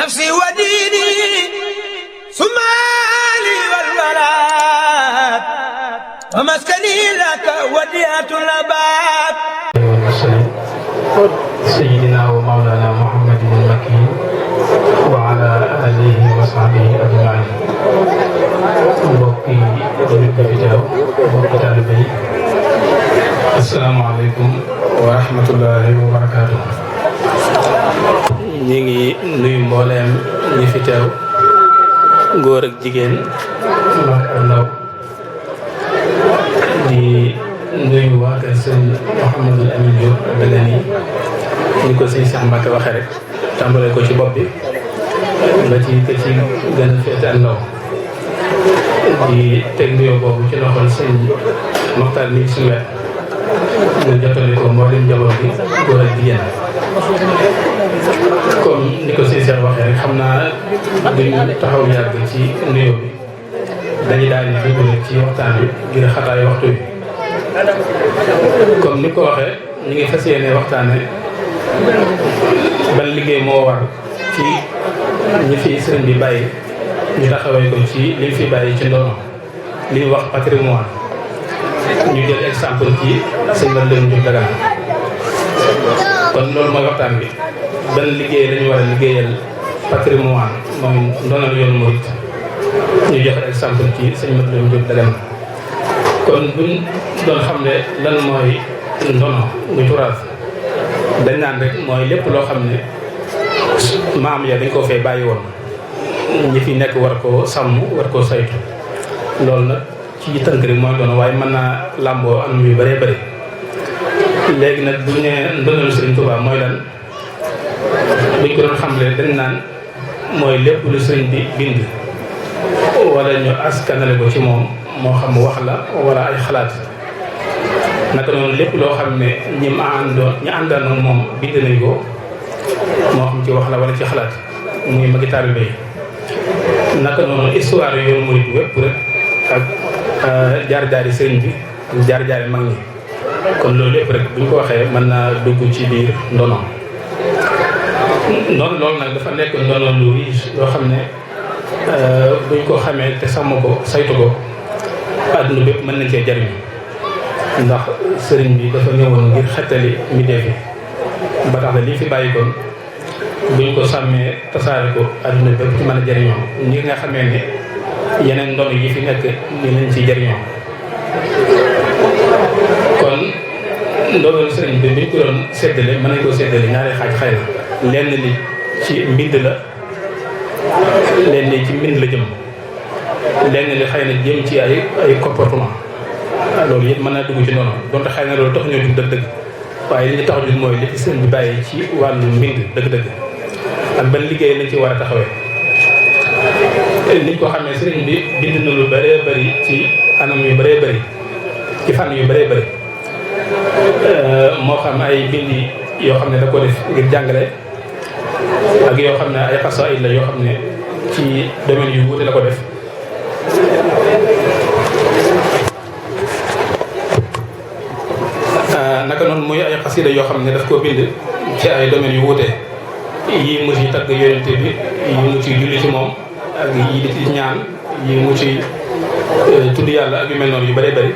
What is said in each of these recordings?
نفسي وديني سمالي والبلاد ومسكني لك وديعة الأباد سيدنا ومولانا محمد المكين وعلى آله وصحبه أجمعين. mbokki jullit bi teew mbokki taalibe yi asalaamaaleykum wa rahmatullahi wa barakaatu. ñi ngi nuyu mbooleem ñi fi teew góor ak jigéen mag ak ndaw di nuyu waa kër sëñ Mouhamadul Amin Diop Dagana ni ko sëñ Cheikh Mbacke waxee rek tàmbale ko ci bopp bi ba ci ke ci gën a féete ak ndaw di teg nuyoo boobu ci loxol sëñ Mokhtar mi ci suñu wet ñu jottali ko mboolem njaboot bi góor ak jigéen comme ni ko sëñ Cheikh waxee rek xam naa duñ taxaw yàgg ci nuyoo bi dañuy daal di dugg rek ci waxtaan bi ngir xataay waxtu bi comme ni ko waxee ñu ngi fas yéene waxtaane ban liggéey moo war ci ñi fi sëriñ bi bàyyi ñu taxawee ko ci li fi bàyyi ci ndono li ñuy wax patrimoine ñu jël exemple ci sëñ Lamine Diop Dagana kon loolu mooy waxtaan bi ban liggéey lañu war a liggéeyal patrimoine mooy ndonal yoonu murit ñu joxe exemple ci sëñ Lamine Diop Dagana kon buñ doon xam ne lan mooy ndono muy turaas dañ naan rek mooy lépp loo xam ne maam ya dañ koo fee bàyyi woon ñi fi nekk war koo sàmm war koo saytu loolu nag ci tënk rek mooy ndono waaye mën naa làmboo am yu bëree bëri léegi nag bu ñu nee ndonal Sëriñ Tuubaa mooy lan buñ ko doon xamle dañ naan mooy lépp lu sëriñ bi bind wala ñu askanale ko ci moom moo xam wax la wala ay xalaat naka noonu lépp loo xam ne ñi àndal ak moom bind nañ ko moo xam ci wax la wala ci xalaat muy magi taalibe yi naka noonu histoire yoonu murit wépp rek ak jaar-jaari sëriñ bi ak jaar-jaari mag ñi kon loolu lépp rek buñ ko waxee mën naa dugg ci biir ndono loolu nag dafa nekk ndono lu riche loo xam ne buñ ko xamee te sàmm ko saytu ko àdduna bépp mën nañ cee jariñu ndax sëriñ bi dafa ñëwoon ngir xettali mbindeef yi ba tax na lii fi bàyyi koon buñ ko sàmmee tasaare ko àdduna bépp ci mën a jariñoo ñi nga xamee ne yeneen ndono yi fi nekk ni lañ ciy jariñoo kon ndono sëriñ bi buñ ko doon séddale mën nañ koo séddale ñaari xaaj xëy na lenn li ci mbind la lenn li ci mbind la jëm lenn li xëy na jëm ci ay comportement loolu yëpp mën naa dugg ci noonu donte xëy na loolu tax ñoo jug dëgg-dëgg waaye li ñu tax jug mooy li fi sëriñ bi bàyyi ci wàllu mbind dëgg-dëgg ak ban liggéey lañ ci war a taxawee niñ ko xamee sëriñ bi bind na lu bëree bëri ci anam yu bëree bëri ci fànn yu bëree bëri moo xam ay bind yoo xam ne da ko def ngir jàngale ak yoo xam ne ay xasaayid la yoo xam ne ci domaine yu wuute la ko def naka noonu muy ay xasida yoo xam ne daf koo bind ci ay domaines yu wuute yii mu ci tagg yonente bi yi mu ci julli ci moom ak yi di ci ñaan yi mu ci tudd yàlla ak yu mel noonu yu bëree bëri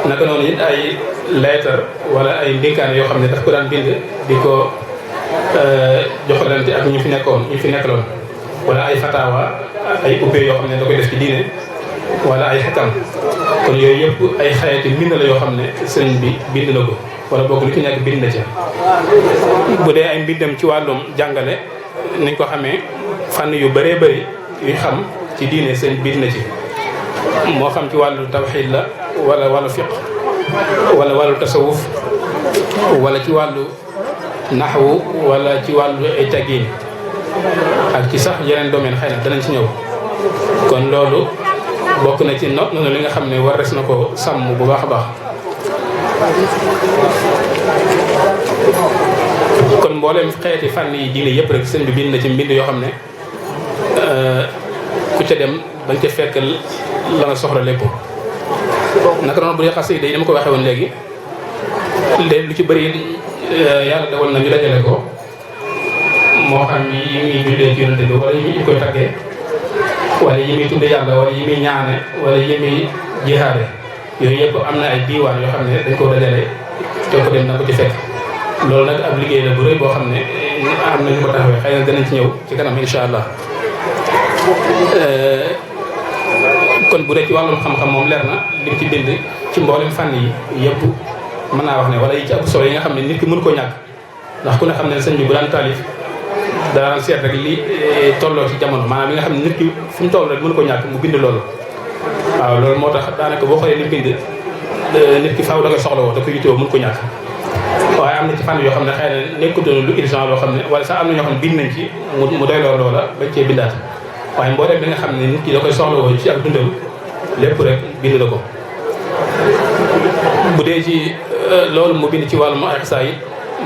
naka noonu it ay leetar wala ay ndénkaane yoo xam ne daf ko daan bind di ko joxalante ak ñu fi nekkaloon wala ay fatawa ay ubbee yoo xam ne da koy def ci diine wala ay xetam kon yooyu yëpp ay xayati mbind la yoo xam ne sëriñ bi bind na ko wala boog lu ci nekk bind na ca bu dee ay mbindam ci wàllum jàngale nañ ko xamee fànn yu bëree bëri yu xam ci diine sëriñ bind na ci moo xam ci wàllu tawxiid la wala wàllu fiq wala wàllu tasawuf wala ci wàllu naxwu wala ci wàllu ay taggiin ak ci sax yeneen domaine xëy na danañ ci ñëw kon loolu bokk na ci noonu li nga xam ne war res na ko sàmm bu baax a baax kon mboolem xeeti fànn yi diine yëpp rek sëñ bi bind na ci mbind yoo xam ne ku ca dem bañ ca fekk la nga soxla lépp naka noonu bu dee xasida yi dama ko waxee woon léegi lu ci bëri yàlla dogal na ñu dajale ko moo xam ni yi muy jullee ci yonante bi wala yi koy taggee wala yi muy tudde yàlla wala yi muy ñaane wala yi muy jihaade yooyu yëpp am na ay diiwaan yoo xam ne dañ koo dajale te ko dem na ko ci fekk loolu nag ab liggéey la bu rëy boo xam ne am nañu ko taxawee xëy na danañ ci ñëw ci kanam insha allah kon bu dee ci wàllum xam-xam moom leer na lim ci bind ci mboolem fànn yi yëpp mën naa wax ne wala yi ci ëpp solo yi nga xam ne nit ki mënu ko ñàkk ndax ku ne xam ne sëñ bi bu daan taalif daan seet rek li tolloo ci jamono maanaam li nga xam ne nit ki fi mu toll rek mënu ko ñàkk mu bind loolu waaw loolu moo tax daanaka boo xoolee li bind nit ki faaw da koy soxla woo da ko yittewoo mënu ko ñàkk waaye am na ci fànn yoo xam ne xëy na nekkutoon lu urgent loo xam ne wala sax am na ñoo xam ne bind nañ ci mu doy loolu loola bañ cee bindaat waaye mbooleem bi nga xam ne nit ki da koy soxla woo ci ak dundam lépp rek bind la ko bu dee ci loolu mu bind ci wàllum ay xasaa yi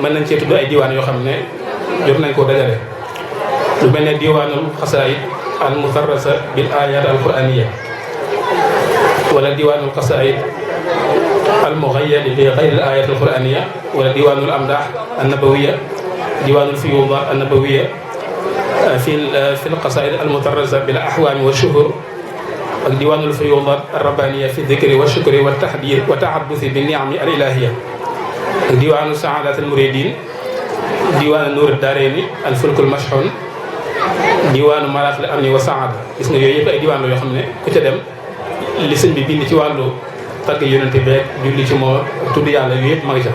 mën nañ cee tudd ay diwaan yoo xam ne jot nañ koo dajale lu mel ne diwaanul xasaa yi al mutarrasa bil ayat al quraniya wala diwaanul xasaa yi al mughayyad bi ghayr al ayat al quraniya wala diwaanul amdah an nabawiya diwaanul fiyudat an nabawiya في القصائد المطرزة بالأحوام والشهور ديوان الفيوضات الربانية في الذكر والشكر والتحديث والتعبث بالنعم الإلهية ديوان سعادة المريدين ديوان نور الدارين الفلك المشحون ديوان مراحل الأمن والسعادة gis nga yooyu yëpp ay diwaan la yoo xam ne ku ca dem li sëñ bi bind ci wàllu tagg yonent bi julli ci moo tudd yàlla yooyu yëpp ma ngi ca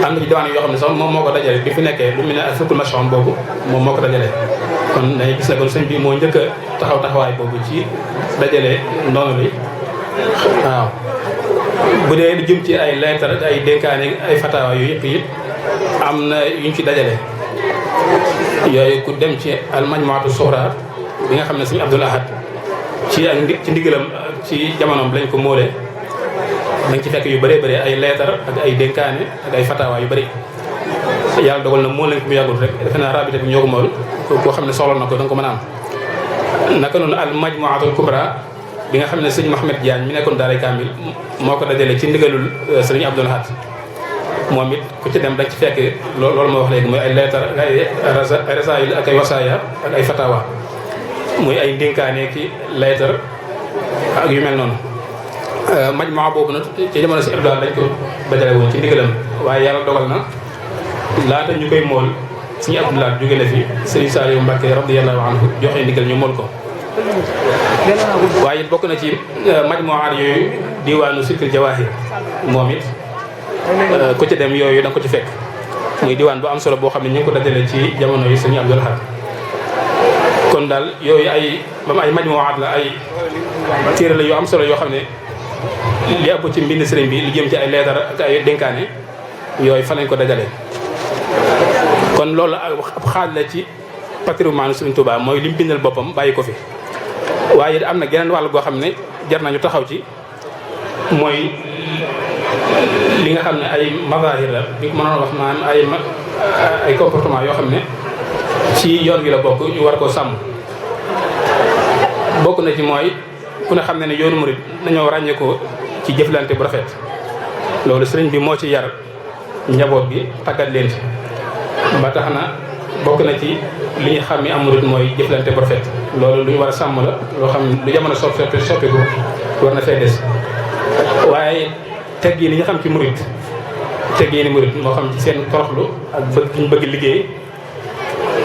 am na ci diwaan yoo xam ne sax moom moo ko dajale bi fi nekkee lu mu ne fulkul mashhun boobu moom moo ko dajale kon dañuy gis ne kon sëñ bi moo njëkk a taxawaay boobu ci dajale ndono li waaw bu dee lu jëm ci ay lettre ay dénkaane ay fatawa yooyu yëpp am na yuñ ci dajale yooyu ku dem ci al majmuatu sughra bi nga xam ne sëñ Abdul Ahad ci ndigalam ci jamonoom lañ ko móole dañ ci fekk yu bëree bëri ay leetar ak ay dénkaane ak ay fatawa yu bëri yàlla dogal na moo lañ ko mu yàggul rek defe naa rabita bi ñoo ko mool koo xam ne soxla na ko da nga ko mën a am naka noonu al majmuatul kubra bi nga xam ne sëñ Mouhamed Diagne mi nekkoon daaray Kamil moo ko dajale ci ndigalul sëñ Abdoul Ahad moom it ku ci dem dañ ci fekk loolu ma wax léegi mooy ay leetar ak ay rasaayil ak ay wasaaya ak ay fatawa muy ay dénkaane ki leetar ak yu mel noonu majmaa boobu nag ci jamono si Abdoulaye lañ ko dajale woon ci ndigalam waaye yàlla dogal na laata ñu koy mool suñu Abdoulaye jóge na fi Serigne Saliou Mbacké radiyallahu anhu joxe ndigal ñu mool ko waaye it bokk na ci majmuwaat yooyu diwaanu Silkil Jawahir moom it ku ci dem yooyu da nga ko ci fekk muy diwaan bu am solo boo xam ne ñu ngi ko dajale ci jamono yi Serigne Abdoul Ahad kon daal yooyu ay majmuwaat la ay téere la yu am solo yoo xam ne li ëpp ci mbind sëriñ bi lu jëm ci ay leetar ak ay dénkaane yooyu fa lañ ko dajale kon loolu ab xaaj la ci patrimoine Sëriñ Tuubaa mooy lim bindal boppam bàyyi ko fi waaye am na geneen wàll goo xam ne jar nañu taxaw ci mooy li nga xam ne ay mazahir la bi ko mënoon wax maanaam ay comportement yoo xam ne ci yoon wi la bokk ñu war koo sàmm bokk na ci mooy ku ne xam ne ne yoonu murid dañoo ràññee ko ci jëflante bu rafet loolu sëriñ bi moo ci yar njaboot bi tàggat leen ci ba tax na bokk na ci li ñu xam ni am murid mooy jëflante bu rafet loolu lu ñu war a sàmm la loo xam ne lu jamono soppiku war na fee des waaye teg yi li ñu xam ci murid teg yi ni murid moo xam ci seen toroxlu ak bëgg gi ñu bëgg liggéey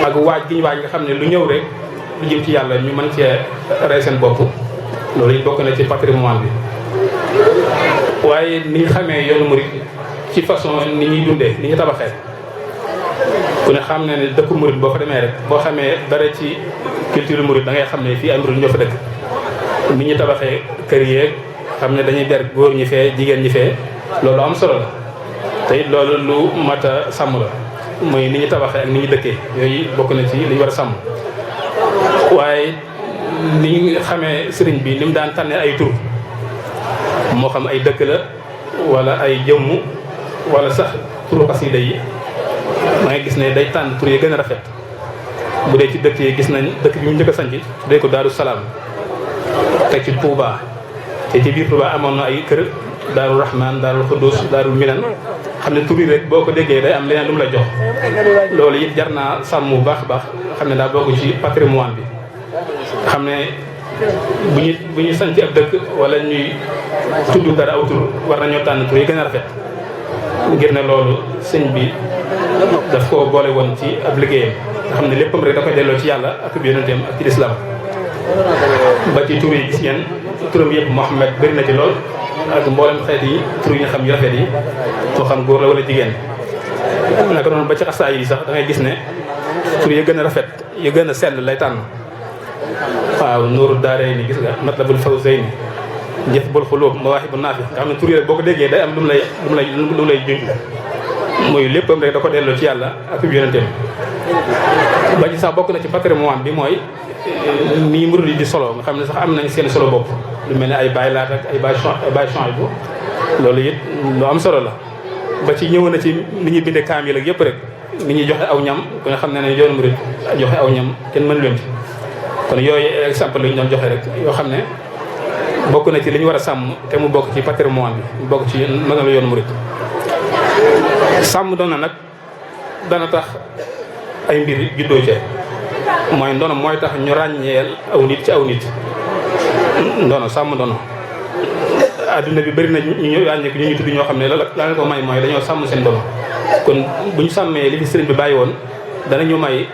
ak waaj gi ñu waaj nga xam ne lu ñëw rek lu jëm ci yàlla ñu mën cee rey seen bopp loolu it bokk na ci patrimoine bi waaye ni ñu xamee yoonu murid ci façon ni ñuy dundee ni ñu tabaxee ku ne xam ne ne dëkku murid boo fa demee rek boo xamee dara ci culture murid da ngay xam ne fii ay murid ñoo fa dëkk ni ñu tabaxee kër yeeg xam ne dañuy ber góor ñi fee jigéen ñi fee loolu am solo la te it loolu lu mat a sàmm la mooy ni ñu tabaxee ak ni ñu dëkkee yooyu bokk na ci li ñu war a sàmm waaye ni ñu xamee sëriñ bi ni mu daan tànnee ay tur moo xam ay dëkk la wala ay jëmm wala sax turu xasida yi ma nga gis ne day tànn tur yi gën a rafet bu dee ci dëkk yi gis nañ dëkk bi mu njëkk a sanc day ko Daaru Salaam teg ci Touba te ci biir Touba amoon na ay kër Daaru Rahman Daaru Xuddus Daaru Minan xam ne tur yi rek boo ko déggee day am leneen lu mu la jox loolu it jar naa sàmm bu baax a baax xam ne daa bokk ci patrimoine bi xam ne bu ñu sanc ab dëkk wala ñuy tudd dara aw tur war nañoo tànn tur yi gën a rafet ngir ne loolu sëñ bi daf koo boole woon ci ab liggéeyam nga xam ne léppam rek da koy delloo ci yàlla ak yonenteem ak ci lislaam ba ci tur yi gis ngeen turam yëpp Muhammad bëri na ci lool ak mboolem xeet yi tur yi nga xam yu rafet yi moo xam góor la wala jigéen naka noonu ba ci xasaay yi sax da ngay gis ne tur yi gën a rafet yu gën a sell lay tànn waaw nuuru daaree ni gis nga matlabul fawzayni jazbul xuluub mawaahibu naafi nga xam ne tur yi rek boo ko déggee day am lu mu lay junj mooy léppam rek da ko delloo ci yàlla ak yonenteem ba ci sax bokk na ci patrimoine bi mooy nii murid yi di solo nga xam ne sax am nañ seen solo bopp lu mel ne ay baay laat ak ay baay champs bu loolu it lu am solo la ba ci ñëw na ci ni ñuy bindee kaamil ak yëpp rek ni ñuy joxe aw ñam ku nga xam ne yoonu murid joxe aw ñam kenn mën leen ci kon yooyu exemple la ñu doon joxe rek yoo xam ne bokk na ci li ñu war a sàmm te mu bokk ci patrimoine bi mu bokk ci magal yoonu murid sàmm doon na nag dana tax ay mbir juddoo ci mooy ndono mooy tax ñu ràññeel aw nit ci aw nit ndono sàmm ndono adduna bi bëri na ñu ràññeeku ñu tudd ñoo xam ne la leen ko may mooy dañoo sàmm seen ndono kon bu ñu sàmmee li fi sëriñ bi bàyyi woon danañu may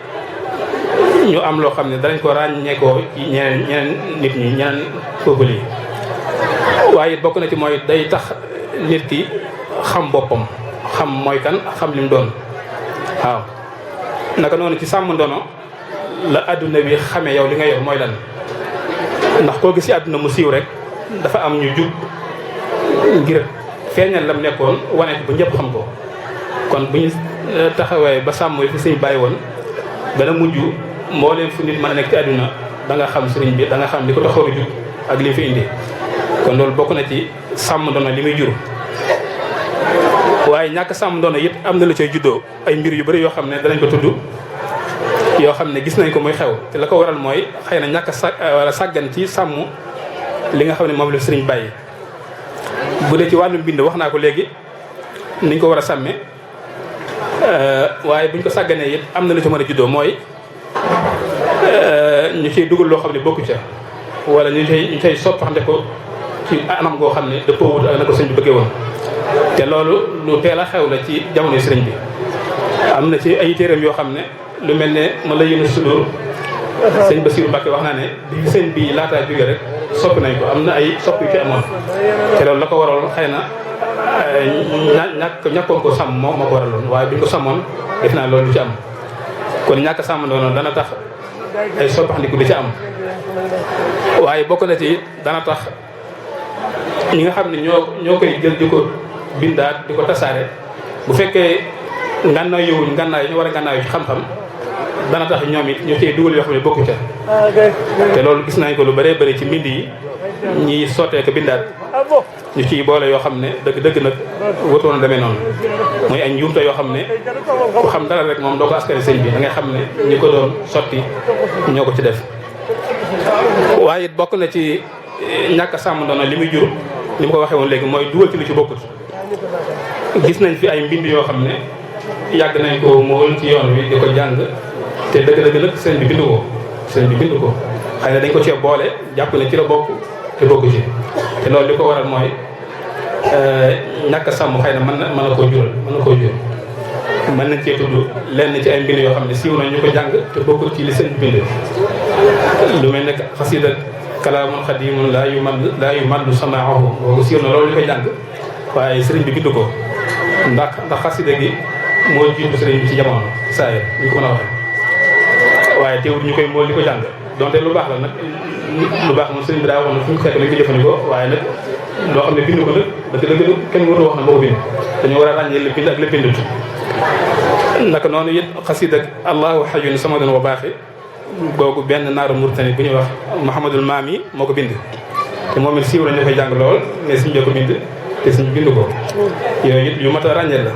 ñu am loo xam ne danañ ko ràññeekoo ci ñeneen nit ñi ñeneen peuple yi waaye it bokk na ci mooy day tax nit ki xam boppam xam mooy kan xam lim doon waaw naka noonu ci sàmm ndono la adduna bi xamee yow li nga yor mooy lan ndax koo gis ci àdduna mu siiw rek dafa am ñu jug ngir feeñal lam nekkoon wane ko ba ñëpp xam ko kon bu ñu taxawee ba sàmm fi sëñ bàyyi woon dana mujj mbooleem fu nit mën a nekk ci àdduna da nga xam sëriñ bi da nga xam li ko taxaw a jug ak li fi indi kon loolu bokk na ci sàmm ndono li muy jur waaye ñàkk sàmm ndono it am na lu cay juddoo ay mbir yu bëri yoo xam ne danañ ko tudd yoo xam ne gis nañ ko muy xew te la ko waral mooy xëy na ñàkk wala sàggan ci sàmm li nga xam ne moom la sëriñ bàyyi bu dee ci wàllum bind wax naa ko léegi niñ ko war a sàmme waaye buñ ko sàgganee it am na lu ci mën a juddoo mooy ñu ciy dugal loo xam ne bokku ca wala ñu cay soppaxante ko ci anam goo xam ne dëppoo wut ak na ko sëñ bi bëggee woon te loolu lu teel a xew la ci jamono sëriñ bi am na ci ay téeram yoo xam ne lu mel ne ma la yéen sudur sëñ Bassirou Mbacké wax naa ne bi sëñ bi laataa jóge rek soppi nañ ko am na ay soppi yu ci amoon te loolu la ko waraloon xëy na ñàkkoon ko sàmm moo ko waraloon waaye bi ñu ko sàmmoon def naa loolu du ci am kon ñàkk sàmm noonu dana tax ay soppaxndiku di ci am waaye bokk na ci dana tax ñi nga xam ne ñoo koy jël di ko bindaat di ko tasaare bu fekkee ngànnaay yowuñ ngànnaay ñu war a ngànnaay ci xam-xam dana tax ñoom it ñu ciy dugal yoo xam ne bokku ca te loolu gis nañ ko lu bëree bëri ci mbind yi ñiy sottee ko bindaat ñu ciy boole yoo xam ne dëgg nag wutoon a demee noonu muy ay njuumte yoo xam ne ku xam dara rek moom doo ko askari sëñ bi da ngay xam ne ñi ko doon sotti ñoo ko ci def waaye it bokk na ci ñàkk sàmm ndono li muy jur li ma ko waxee woon léegi mooy dugal ci lu ci bokkut gis nañ fi ay mbind yoo xam ne yàgg nañ ko mool ci yoon wi di ko jàng te dëgg nag sëñ bi bindu ko xëy na dañ ko cee boole jàpp ne ci la bokk te bokku ci te loolu li ko waral mooy ñàkk sàmm xëy na mën na koo jur mën nañ cee tudd lenn ci ay mbind yoo xam ne siiw na ñu ko jàng te bokkul ci li sëñ bi bind lu mel ne xasida kalaamun xadimun laa yu maddu samaahu boobu siiw na loolu ñu koy jàng waaye sëriñ bi bind ko ndax xasida gi moo jiitu sëriñ bi ci jamono saa yi ñu ko mën a waxee waaye teewul ñu koy mool di ko jàng donte lu baax la nag lu baax moom sëriñ bi daa waxoon ne fu ñu fekk lañ ko jëfandikoo waaye nag loo xam ne bind ko nag dëgg kenn warul wax na moo ko bind dañoo war a ràññee la bind ak la bindut naka noonu it xasida ak allahu xajun samadun wa baaxi googu benn naaru murtani bu ñuy wax Mouhamadul Maami moo ko bind te moom it siiw la ñu koy jàng lool mais suñ bee ko bind te suñ bind ko yooyu it yu mat a ràññee la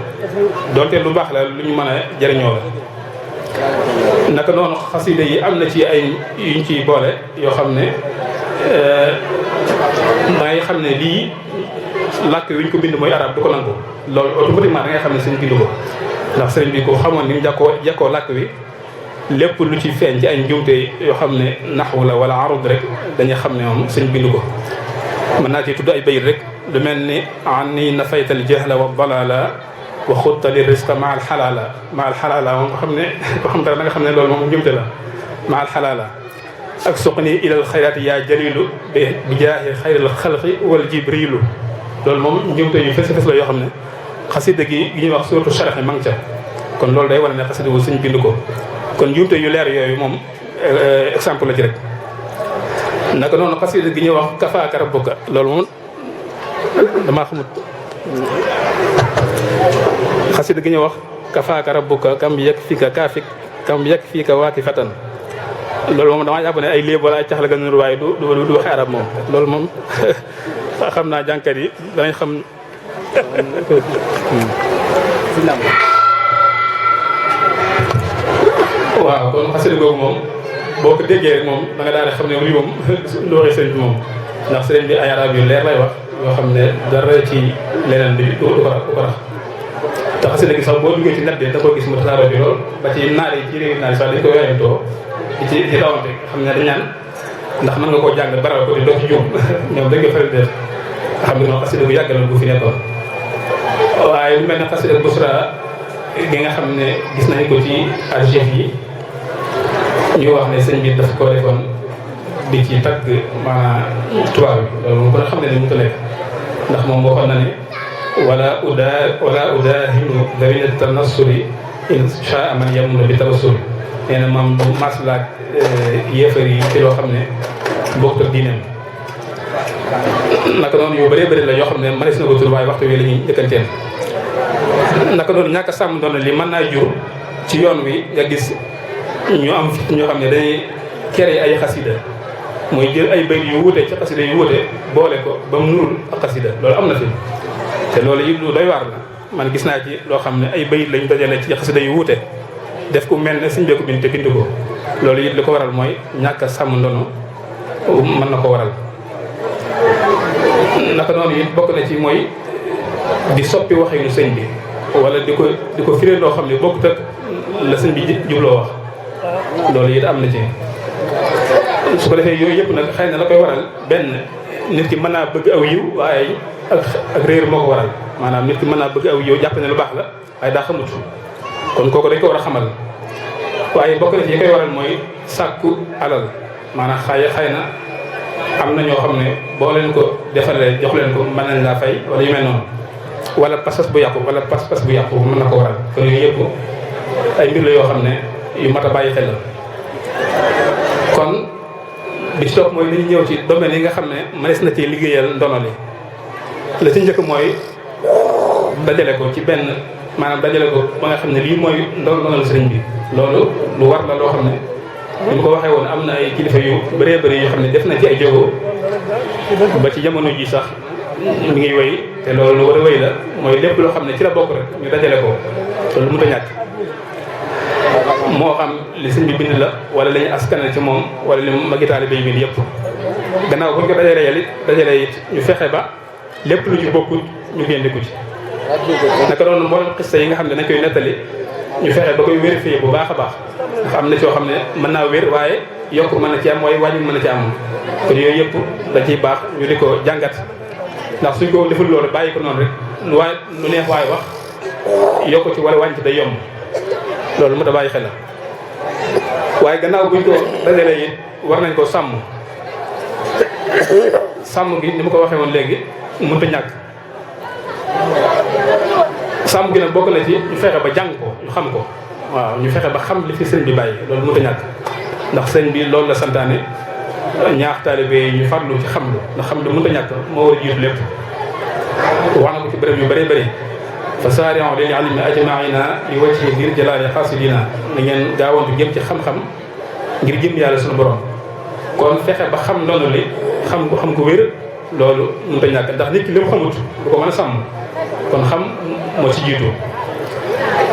donte lu baax la lu ñu mën a jëriñoo la naka noonu xasida yi am na ci ay yuñ ciy boole yoo xam ne dangay xam ne lii làkk wi ñu ko bind mooy arab du ko nangu loolu automatiquement da ngay xam ne sëñ bind ko ndax sëriñ bi ko xamoon ni mu jekkoo làkk wi lépp lu ci feeñ ci ay njuumte yoo xam ne naxwu la wala arud rek dañuy xam ne moom sëñ bind ko mën naa ci tudd ay bayit rek lu mel ni anni nafaytal jahla wa dalala wa xuttali risqa ma al xalaala moom ko xam ne ko xam dara da nga xam ne loolu moom njuumte la ma al xalaala ak suqni ilal xayraati yaa jalilu bi jaahi xayril xalqi wal jibrilu loolu moom njuumte yu fes fes la yoo xam ne xasida gi ñuy wax surtout sharax ma ngi ca kon loolu day war ne xasida wu suñ bind ko kon njuumte yu leer yooyu moom exemple la ci rek naka noonu xasida gi ñuy wax kafaaka rabbuka loolu moom damaa xamut xasida gi ñuy wax kafaaka rabbuka kam yegg fii ka kaafik kam yegg fii ka waaki fatan loolu moom damaa jàpp ne ay léeb wala ay cax la gën a waaye du waxe arab moom loolu moom xam naa jànkat yi danañ xam waaw kon xasida googu moom boo ko déggee rek moom da nga daal di xam ne lii moom lu waxee sëriñ bi moom ndax sëriñ bi ay arab yu leer lay wax yoo xam ne dara ci leneen du ko rax te xasida gi sax boo duggee ci net bi da ko gis mu tasaaroo bi lool ba ci naar yi ci réew naar yi sax dañ ko weerantoo ci rawante xam ne dañ naan ndax mën nga koo jàng baral ko di doo ci juum ñoom dañ ko faral def xam ne moom xasida bu yàgg la bu fi nekkoon waaye lu mel ne xasida Busra gi nga xam ne gis nañ ko ci archive yi ñu wax ne sëñ bi daf ko defoon di ci tagg maanaam tubaab bi loolu moom kon xam ne ni mu ko nekk ndax moom waxoon na ne wala udahinu dawina tanassuri insha man yamuna bi tawassuri nee na moom bu maslaak yéefar yi ci loo xam ne bokk ak diineem naka noonu yu bëree bëri la yoo xam ne mënees na ko tur waaye waxtu wi la ñuy njëkkanteen naka noonu ñàkk a sàmm doon li mën naa jur ci yoon wi nga gis ñu am fit ñoo xam ne dañuy kere ay xasida mooy jël ay bayt yu wuute ci xasida yu wuute boole ko ba mu nurul ak xasida loolu am na fi te loolu it lu doy waar la man gis naa ci loo xam ne ay bayit lañu dajale ci xasida yu wuute def ku mel ne suñ beeku bind te bind ko loolu it li ko waral mooy ñàkk a sàmm ndono mën na ko waral naka noonu it bokk na ci mooy di soppi waxinu sëñ bi wala di ko firee loo xam ne bokkut ak la sëñ bi jubloo wax loolu it am na ci su ko defee yooyu yëpp nag xëy na la koy waral benn nit ki mën naa bëgg aw yiw waaye ak réer moo ko waral maanaam nit ki mën naa bëgg aw yiw jàpp ne lu baax la waaye daa xamut kon kooku dañ ko war a xamal waaye bokk na ci yi koy waral mooy sàkku alal maanaam xëy na am na ñoo xam ne boo leen ko defalee jox leen ko mën nañ laa fay wala yu mel noonu wala pas-pas bu yàqu wala pas-pas bu yàqu mën na ko waral kon yooyu yëpp ay mbir la yoo xam ne yu mat a bàyyi xel la kon bi ci topp mooy li ñu ñëw ci domaine yi nga xam ne mënees na ci liggéeyal ndono li la ci njëkk mooy dajale ko ci benn maanaam dajale ko ba nga xam ne lii mooy ndonal sëriñ bi loolu lu war la loo xam ne ni mu ko waxee woon am na ay kilifa yu bëree bëri yoo xam ne def na ci ay jógo ba ci jamono ji sax mi ngi wéy te loolu lu war a wéy la mooy lépp loo xam ne ci la bokk rek ñu dajale ko te lu mu ta ñàkk moo xam li sëñ bi bind la wala la ñu askanal ci moom wala li magi taalibe yi bind yëpp gannaaw bu ñu ko dajale it ñu fexe ba lépp lu ci bokkut ñu génne ko ci naka noonu mboolem xista yi nga xam ne dañ koy nettali ñu fexe ba koy vérifier bu baax a baax ndax am na ci yoo xam ne mën naa wér waaye yokk mën na ci am waaye wàññi mën na ci am kon yooyu yëpp da ciy baax ñu di ko jàngat ndax suñ ko deful loolu bàyyi ko noonu rek lu neex waaye wax yokk ci wala wàññi ci day yomb loolu mu da bàyyi xel la waaye gannaaw buñ ko dajalee it war nañ ko sàmm gi ni ma ko waxee woon léegi mënut a ñàkk sàmm gi nag bokk na ci ñu fexe ba jàng ko ñu xam ko waaw ñu fexe ba xam li fi sëñ bi bàyyi loolu mënut a ñàkk ndax sëñ bi loolu la santaane ñaax taalibe yi ñu farlu ci xamlu ndax xamlu mënut a ñàkk moo war a jiitu lépp wax na ko ci bërëb yu bëree bëri fa saari'u lil ilmi ajma'ina li wajhi dir jalaali xaasidina na ngeen gaawantu jëm ci xam-xam ngir jëm yàlla suñu borom kon fexe ba xam ndono li xam ko wér loolu mënut a ñàkk ndax nit ki li mu xamut du ko mën a sàmm kon xam moo ci jiitu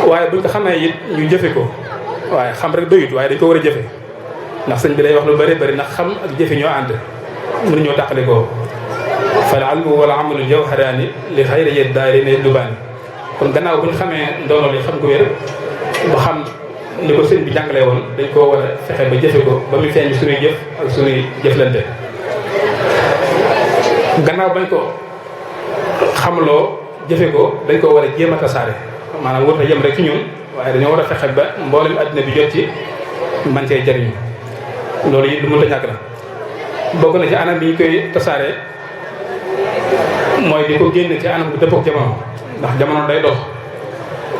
waaye buñ ko xamee it ñu jëfe ko waaye xam rek doyut waaye dañ ko war a jëfe ndax sëñ bi day wax lu bëri bëri ndax xam ak jëfe ñoo ànd mënuñoo tàqale ko fal ilmu wal amalu jawharaani li xayri yet daari ne lubaani. kon gannaaw bu ñu xamee ndono li xam ko wér ba xam ni ko sëñ bi jàngalee woon dañ koo war a fexe ba jëfe ko ba muy feeñ suñuy jëf ak suñuy jëflante. gannaaw bañ ko xamloo jëfe ko dañ ko war a jéem a tasaare maanaam wut a yem rek ci ñun waaye dañoo war a fexe ba mboolem àddina bi jot ci man cee jariñu. loolu it lu mënta ñàkk la. bokk na ci anam bi ñu koy tasaare mooy di ko génn ci anam bu dëppook jamono ndax jamono day dox.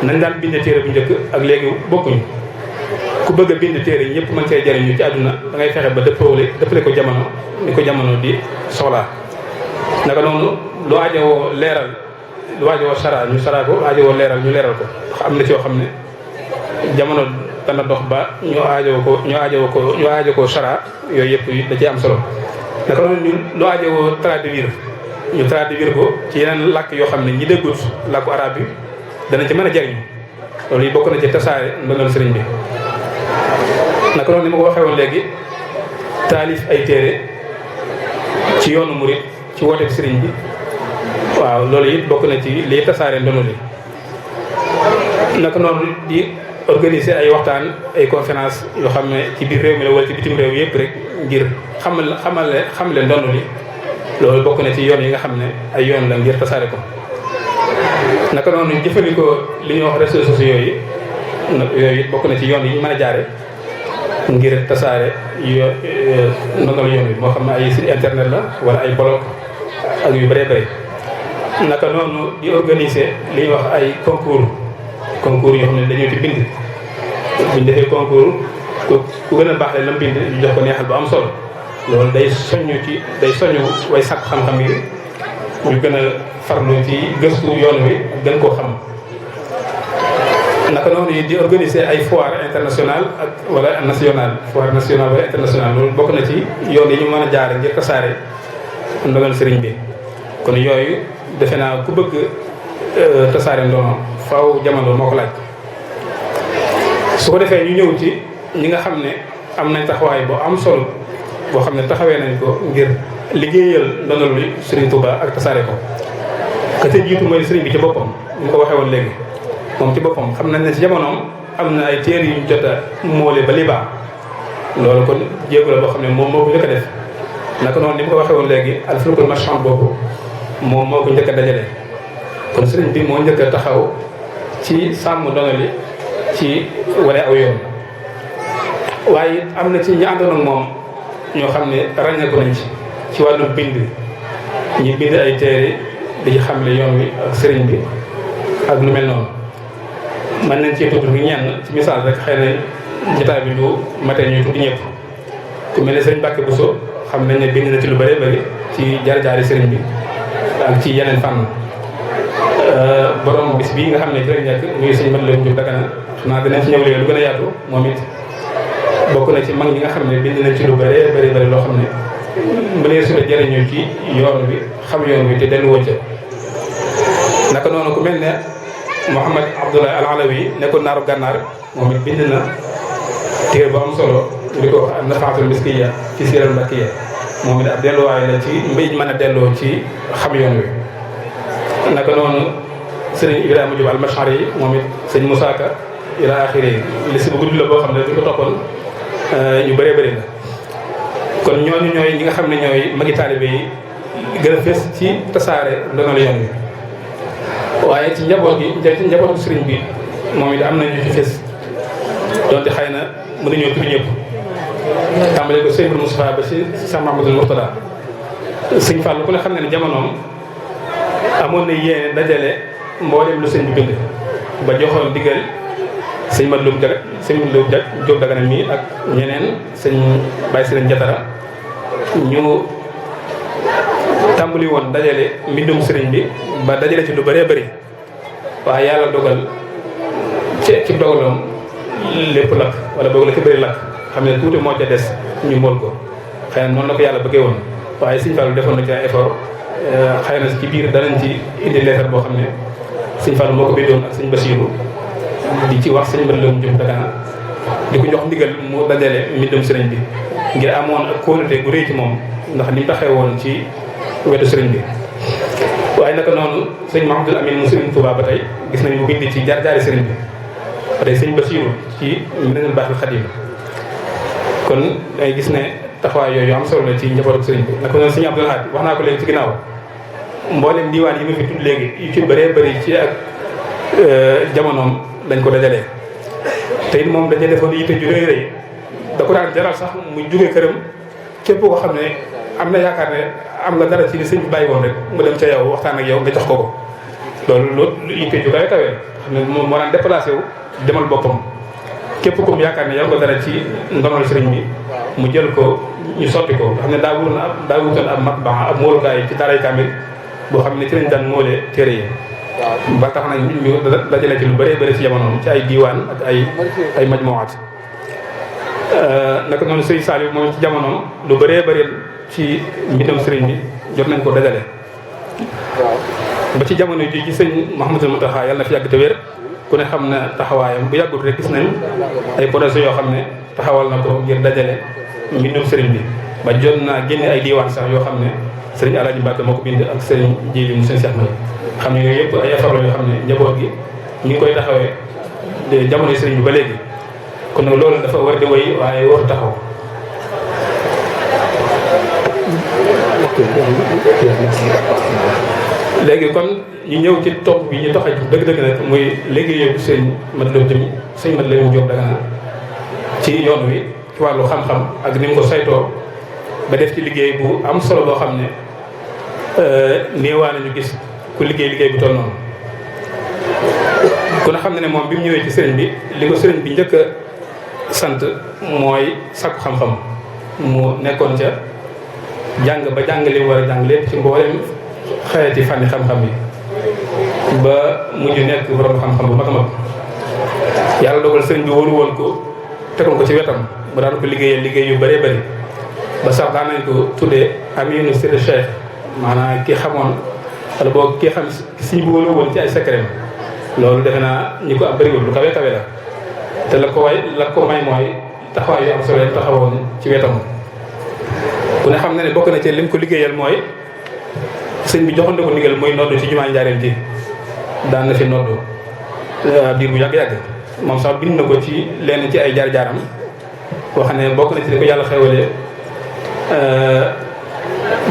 nañ daan bind téere bu njëkk ak léegi bokkuñu ku bëgg a bind téere ñëpp mën cee jariñu ci àdduna da ngay fexe ba dëppale ko jamono ni ko jamono di soxlaa. naka noonu lu aajowoo leeral lu aajowoo sara ñu sara ko lu aajowoo leeral ñu leeral ko ndax am na ci yoo xam ne jamono dana dox ba ñu aajowoo ko sara yooyu yëpp da cee am solo. naka noonu ñu lu aajowoo traduire ñu traduire ko ci yeneen làkk yoo xam ne ñi déggut làkku arabe bi dana ci mën a jariñu. loolu yi bokk na ci tasaare ndonal sëriñ bi. naka noonu ni ma ko waxee woon léegi taalif ay téere ci yoonu murit ci wooteeg sëriñ bi waaw loolu it bokk na ci liy tasaare ndono li. naka noonu di organiser ay waxtaan ay conférence yoo xam ne ci biir réew mi la wala ci bitim réew yëpp rek ngir xamle ndono li. loolu bokk na ci yoon yi nga xam ne ay yoon la ngir tasaare ko. naka noonu jëfandikoo li ñuy wax réseaux sociaux yi yooyu it bokk na ci yoon yi ñu mën a jaare ngir tasaare ndonal yoon bi moo xam ne ay site internet la wala ay blog ak yu bëree bëri. naka noonu di organiser li ñuy wax ay concours yoo xam ne dañoo ci bind buñ defee concours ku gën a baax le lam bind ñu jox ko neexal bu am solo. loolu day soñu way sàkk xam-xam yi ñu gën a farlu ci gëstu yoon wi gën koo xam. naka noonu di organiser ay foire internationale ak wala nationale foire nationale wala internationale loolu bokk na ci yoon yi ñu mën a jaare ngir tasaare ndogal sëriñ bi. kon yooyu defe naa ku bëgg tasaare ndono faaw jamono moo ko laaj. su ko defee ñu ñëw ci ñi nga xam ne am nañ taxawaay boo am solo boo xam ne taxawee nañ ko ngir liggéeyal ndonal li sëriñ Touba ak tasaare ko. ka ca jiitu mooy sëriñ bi ci boppam ñu ko waxee woon léegi moom ci boppam xam nañ ne ci jamonoom am na ay téere yu ñu jot a moole ba Liban. loolu kon jéego la boo xam ne moom moo ko njëkk a def. naka noonu ni mu ko waxee woon léegi alfulkul marchand boobu moom moo ko njëkk a dajale. kon sëriñ bi moo njëkk a taxaw ci sàmm ndonal li ci wane aw yoon. waaye am na ci ñi àndoon ak moom ñoo xam ne ràññeeku nañ ci wàllu bind ñi bind ay téere di ci xamle yoon wi ak sëriñ bi ak lu mel noonu. mën nañ cee tudd ñenn ci misaal rek xëy na jotaay bi du matee ñu tudd ñëpp ku mel ne sëriñ Mbàkke Buso xam nañ ne bind na ci lu bëree bëri ci jaar-jaari sëriñ bi ak ci yeneen fànn. borom bis bii nga xam ne ci lañ nekk muy sëñ Mat Lamin Jóob Dagana xam naa dinañ ci ñëw léegi lu gën a yaatu moom it bokk na ci mag ñi nga xam ne bind nañ ci lu bëree bëri loo xam ne mënee su la jëriñu ci yoon wi xam yoon wi te dellu wëcca. naka noonu ku mel ne Mouhamad Abdoulaye Al Alawi nekkoon naaru gànnaar moom it bind na téere bu am solo di ko wax Nafaatul Miskiya fi Siiral Mbakkiya moom it ab delluwaay la ci mbéy mën a delloo ci xam yoon wi. naka noonu sëriñ Ibrahima Diop Almachari yi moom it sëñ Moussa Ka ila axiri li si bu gudd la boo xam ne bu ñu ko toppoon ñu bëree bëri la. kon ñooñu ñooy ñi nga xam ne ñooy magi taalibe yi gën a fees ci tasaare ndonal yoon wi. waaye ci njaboot gi ci njabootu sëriñ bi moom it am nañu ci fees donte xëy na mënuñoo tudd ñëpp. tàmbale ko sëñ Moustapha ba si Cheikh Mahamadou Mourtada. sëñ Fall ku ne xam ne ne jamonoom amoon na yéene dajale mboolem lu sëñ bi bind ba joxoon digal sëñ Mat Lamin Jóob Dagana mii ak ñeneen sëñ Baye Sëriñ Jatara ñu tàmbali woon dajale mbindum sëriñ bi ba dajale ci lu bëree bëri. waaye yàlla dogal ci dogalam lépp lakk wala boog la ci bëri lakk xam ne tuuti moo ca des ñu mool ko xëy na noonu la ko yàlla bëggee woon. waaye sëñ Fallu defoon na ci ay effort xëy na ci biir danañ ci indi leetar boo xam ne sëñ Fallu moo ko bindoon ak sëñ Basiiru di ci wax sëñ Mat Lamin Jóob Dagana di ko jox ndigal mu dajale mbindum sëriñ bi ngir amoon ak kóolute gu rëy ci moom ndax ni mu taxee woon ci wetu sëriñ bi. waaye naka noonu sëñ Mahamadul Amin mu Sëriñ Tuubaa ba tey gis nañ mu bind ci jaar-jaari sëriñ bi ba tey sëñ Basiiru ci Minanul Baaxil Xadiim kon day gis ne taxawaay yooyu am solo la ci njabootu sëriñ bi naka noonu sëñ Abdul Ahad wax naa ko léegi ci ginnaaw mboolem diwaan yi ma fi tudd léegi yu ci bëree bëri ci ak jamonoom dañ ko dajalee te it moom dañuy defoon yitte ju rëy rëy da ko daan jaral sax mu jógee këram képp koo xam ne am na yaakaar ne am nga dara ci li sëñ bi bàyyi woon rek mu dem ca yow waxtaan ak yow nga jox ko loolu yitte ju kawe kawe xam ne moom moo daan déplacé wu demal boppam képp ku mu yaakaar ne yow nga dara ci ndonol sëriñ bi mu jël ko ñu sotti ko xam ne daa wutoon ab matbaa ab moolukaay ci daaray kaamil boo xam ne ci lañ daan moolee téere yi ba tax na ñu dajale ci lu bëree bëri ci jamonoom ci ay diiwaan ak ay majmuwaat naka noonu sëñ Saliou moom ci jamonoom lu bëree bëri ci mbindam sëriñ bi jot nañ ko dajale ba ci jamono ji ci sëñ Mouhamadou Mountakha yàlla na fi yàgg te wér ku ne xam na taxawaayam bu yàggut rek gis nañ ay projets yoo xam ne taxawal na ko ngir dajale mbindum sëriñ bi ba jot naa génne ay diiwaan sax yoo xam ne sëriñ Alaaji Mbàkke moo ko bind ak sëriñ Jiili mu sëriñ Cheikh May xam ne yooyu yëpp ay effort yoo xam ne njaboot gi ñu ngi koy taxawee jamono sëriñ bi ba léegi kon nag loolu dafa war di wéy waaye war taxaw léegi kon ñu ñëw ci topp bi ñu tax a dëgg-dëgg nag muy liggéeyu sëñ Mat Lamin Jóob sëñ Mat Lamin Jóob Dagana ci yoon wi ci wàllu xam-xam ak ni mu ko saytoo ba def ci liggéey bu am solo boo xam ne néewaa nañu gis ku liggéey bu toll noonu kon xam ne moom bi mu ñëwee ci sëriñ bi li ko sëriñ bi njëkk a sant mooy sakku xam-xam mu nekkoon ca jàng ba jàng li mu war a jàng lépp ci mboolem xeeti fànni xam-xam yi ba mujj nekk borom xam-xam bu mag a mag yàlla dogal sëriñ bi wóoru woon ko tegoon ko ci wetam mu daan ko liggéeyal liggéey yu bëree bëri ba sax daan nañ ko tuddee aminu sirri cheikh maanaam ki xamoon wala boo ki xam si ñu wóoru woon ci ay secret loolu defe naa ñi ko am bëriwul lu kawe kawe la te la ko may mooy taxawaay yu am solo taxawoon ci wetam ku ne xam na ne bokk na ci lim ko liggéeyal mooy sëñ bi joxoon na ko ndigal muy noddu ci jumaa Njaaréem ji daan na fi noddu biir bu yàgg-yàgg moom sax bind na ko ci lenn ci ay jaar-jaaram wax ne bokk na ci li ko yàlla xewalee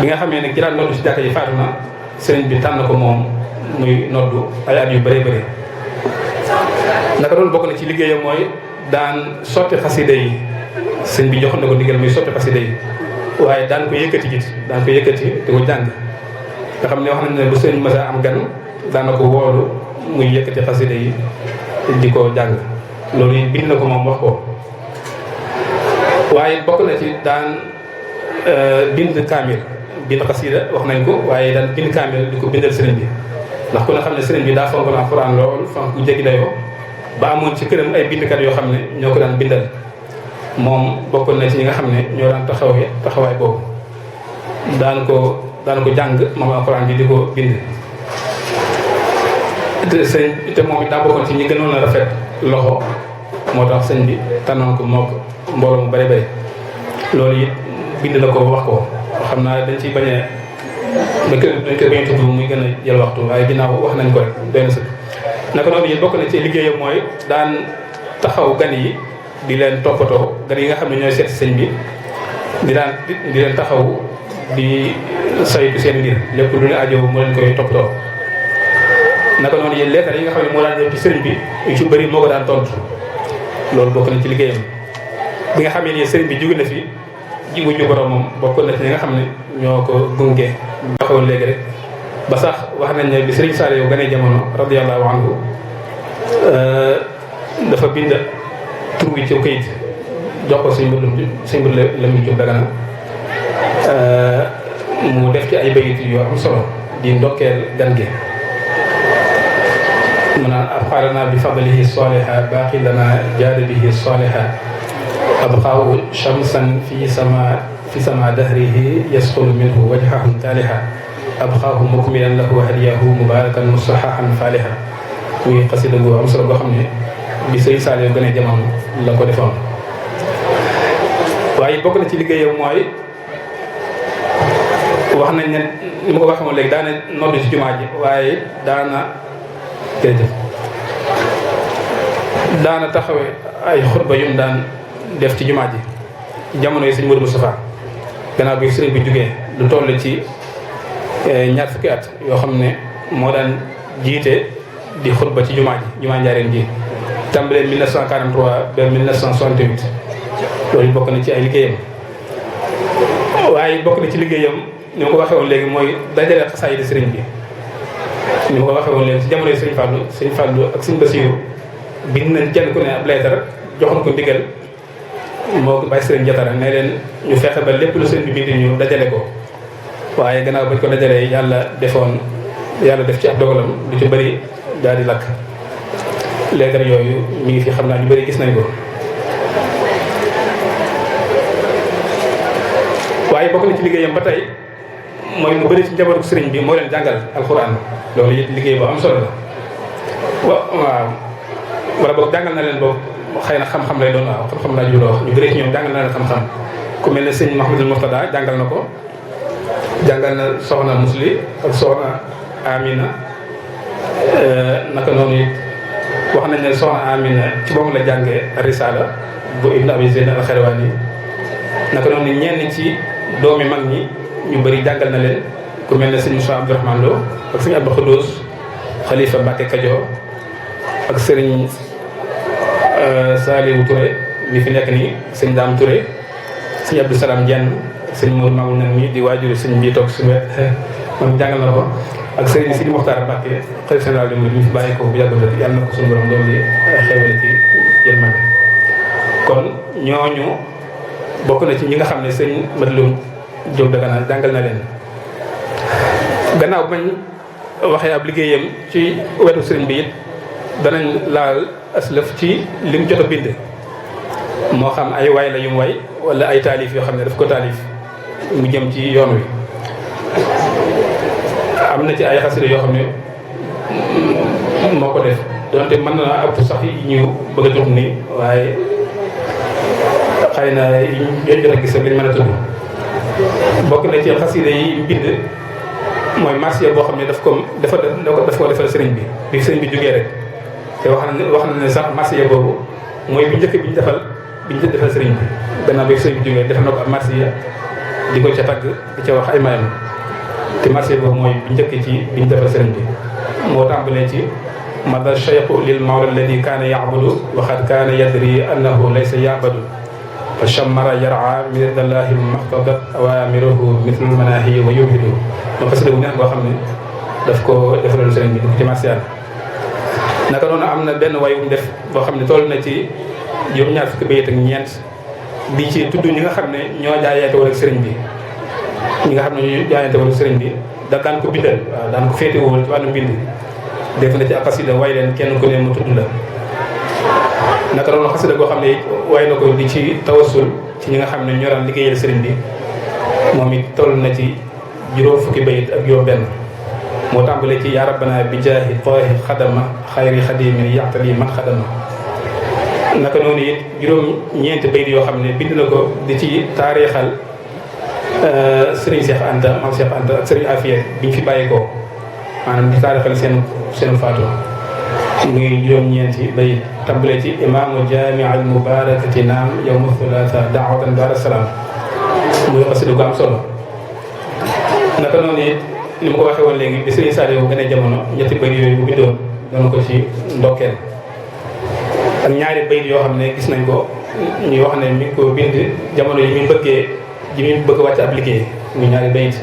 bi nga xamee ne ki daan noddu ci jàkka yi faatu na sëriñ bi tànn ko moom muy noddu ay at yu bëree bëri naka doon bokk na ci liggéeyam mooy daan sotti xasida yi sëñ bi joxoon na ko ndigal muy sotti xasida yi waaye daan ko yëkkati di ko jàng nga xam ne wax nañ ne bu sëñ masa am gan daan na ko woolu muy yëkkati xasida yi di ko jàng loolu yi bind na ko moom wax ko waaye bokk na ci daan bind kaamil bind xasida wax nañ ko waaye daan bind kaamil di ko bindal sëriñ bi ndax ku ne xam ne sëriñ bi daa fonk na alxuraan lool fonk bu jéggi dayoo ba amoon ci këram ay bindkat yoo xam ne ñoo ko daan bindal moom bokkoon na ci ñi nga xam ne ñoo daan taxawaay boobu daan ko jàng moom alxuraan bi di ko bind te moom it daa bokkoon ci ñi gënoon a rafet loxo moo tax sëñ bi tànnoon ko mook mbooloo mu bari bari loolu it bind na ko wax ko xam naa dañ ciy bañ a dañ koy bañ a tudd muy gën a jël waxtu waaye ginnaaw wax nañ ko rek doy na sëkk naka noonu it bokk na ci liggéeyam mooy daan taxaw gan yi di leen toppatoo gan yi nga xam ne ñooy seet sëñ bi di leen taxaw di saytu seen mbir lépp lu ne aajo mu leen koy toppatoo naka noonu yéen leetar yi nga xam ne moo daan ñëw ci sëriñ bi yu ci bëri moo ko daan tontu loolu bokk na ci liggéeyam bi nga xam ne sëriñ bi jóge na fi ji wuñu borom moom bokk na ci ñi nga xam ne ñoo ko gunge waxoon léegi rek ba sax wax nañ ne bi sëriñ Saliou gane jamono radiyallahu anhu dafa bind tur wi ci këyit jox ko sëñ mbir Lamin Jóob Dagana mu def ci ay bayit yu am solo di ndokkeel gan gi mu naan abxaarana bi fadlihi soliha baaqi lana jaada bihi soliha abqaahu shamsan fi sama dahrihi yasxulu minhu wajhahu taaliha abqaahu mukmilan lahu hadiyahu mubarakan musahahan faaliha muy xasida gu am solo boo xam ne bi sëñ Saliou gën a jamono la ko defoon waaye bokk na ci liggéeyam mooy wax nañ ne ni ma ko waxee woon léegi daana noddu ci jumaa ji waaye daana taxawe ay xutba yum daan def ci jumaa ji jamono yi sëñ Modou Moustapha gannaaw bi sëriñ bi jógee lu toll ci ñaar fukki at yoo xam ne moo daan jiite di xutba ci jumaa Njaaréem ji tàmbalee 1943 ba 1968 loolu bokk na ci ay liggéeyam. waaye bokk na ci liggéeyam ni ma ko waxee woon léegi mooy dajale xasaayid sëriñ bi ni ma ko waxee woon léegi ci jamono yi sëñ Fallou ak sëñ Bassirou bind nañ kenn ku ne ab leetar joxoon ko ndigal moo ko bàyyi sëriñ Jatara ne leen ñu fexe ba lépp lu sëriñ bi bind ñu dajale ko. waaye gannaaw bañ ko dajalee yàlla def ci ab dogalam lu ci bëri daal di lakk leetar yooyu mi ngi fi xam naa ñu bëri gis nañ ko. waaye bokk na ci liggéeyam ba tey mooy mu bëri ci njabootu sëriñ bi moo leen jàngal alxuraan loolu it liggéey bu am solo la waaw wala boog jàngal na leen boobu xëy na xam-xam lay doon waaw xam-xam laa jubloo wax ñu bëri ci ñoom jàngal na leen xam-xam ku mel ne sëñ Mouhamadul Mourtada jàngal na ko jàngal na soxna Musli ak soxna Amina naka noonu it wax nañ ne soxna Amina ci boobu la jàngee Risala bu Ibn Abi Zayd al-Xayrawani naka noonu ñenn ci doomi mag ñi ñu bëri jàngal na leen ku mel ne sëñ Moussa Abdourahmane Lo ak sëñ Abdou Khoudous Khalifa Mbacke Kajoor ak sëriñ Saliou Touré mi fi nekk nii sëñ Dame Touré sëñ Abdou Salam Dieng sëñ Mourou Mamoul nag mi di waajuru sëñ bi toog suñu wet moom jàngal na ko ak sëriñ Sidi Mokhtar Mbacke xalifa général de Mouride mi fi bàyyi ko bu yàggul rek yàlla na ko suñu borom doon di xewale ci yërmande kon ñooñu bokk na ci ñi nga xam ne sëñ Madloum Diop Dagana jàngal na leen. gannaaw bañ waxee ab liggéeyam ci wetu sëriñ bi it danañ laal aslëf ci lim jot a bind moo xam ay waay la yum way wala ay taalif yoo xam ne daf ko taalif mu jëm ci yoon wi. am na ci ay xasida yoo xam ne moo ko def donte mën na ëpp sax yi ñu bëgg a tudd nii waaye xëy na yi jot a gis ak li ñu mën a tudd bokk na ci xasida yi mbind mooy marsiya boo xam ne daf ko defal sëriñ bi sëriñ bi jógee rek te wax na ne sax marsiya boobu mooy bi njëkk bi ñu defal sëriñ bi gannaaw bi sëriñ bi jógee defal na ko ab marsiya di ko ca tagg di ca wax ay mayam te marsiya boobu mooy bi njëkk ci bi ñu defal sëriñ bi moo tàmbalee ci mada cheikhu lil mawla alladi kaana yaabudu waxad kaana yadri annahu laysa yaabadu fa chammara yara mirdallahi maxtadat awamiruhu mithlul manahi wa yubhidu moo xasida bu neex boo xam ne daf ko defaloon sëriñ bi ci marsiya naka noonu am na benn way bu def boo xam ne toll na ci juróom-ñaar fukki bayit ak ñeent di ci tudd ñi nga xam ne ñoo jaayante woon ak sëriñ bi ñi nga xam ne ñoo jaayante woon ak sëriñ bi daan ko bindal waaw daan ko féete woon ci wàllu mbind def na ci ak xasida way leen kenn ku ne mu tudd la naka noonu xasida goo xam ne way na ko di ci tawassul ci ñi nga xam ne ñoo daan liggéeyal sëriñ bi moom it toll na ci juróom fukki bayit ak juróom benn moo tàmbalee ci yaa rabbana bi jaahi taahi xadama xayri xadimin yaxtali man xadama naka noonu it juróom ñeenti bayit yoo xam ne bind na ko di ci taarixal sëriñ Cheikh Anta maam Cheikh Anta ak sëriñ Afia biñ fi bàyyi ko maanaam di taarixal seen faatu muy juróom ñeenti bayit tàmbalee ci imaamu jaami al mubarakati naam yowma thulatha daawatan baada salaam muy xasida gu am solo naka noonu it ni ma ko waxee woon léegi bi sëriñ Saliou gën a jamono ñetti bayit yooyu bu bindoon doon ko ci ndokkeel ak ñaari bayit yoo xam ne gis nañ ko ñuy wax ne mi ngi ko bind jamono yi muy bëgg wàcc ab liggéey muy ñaari bayit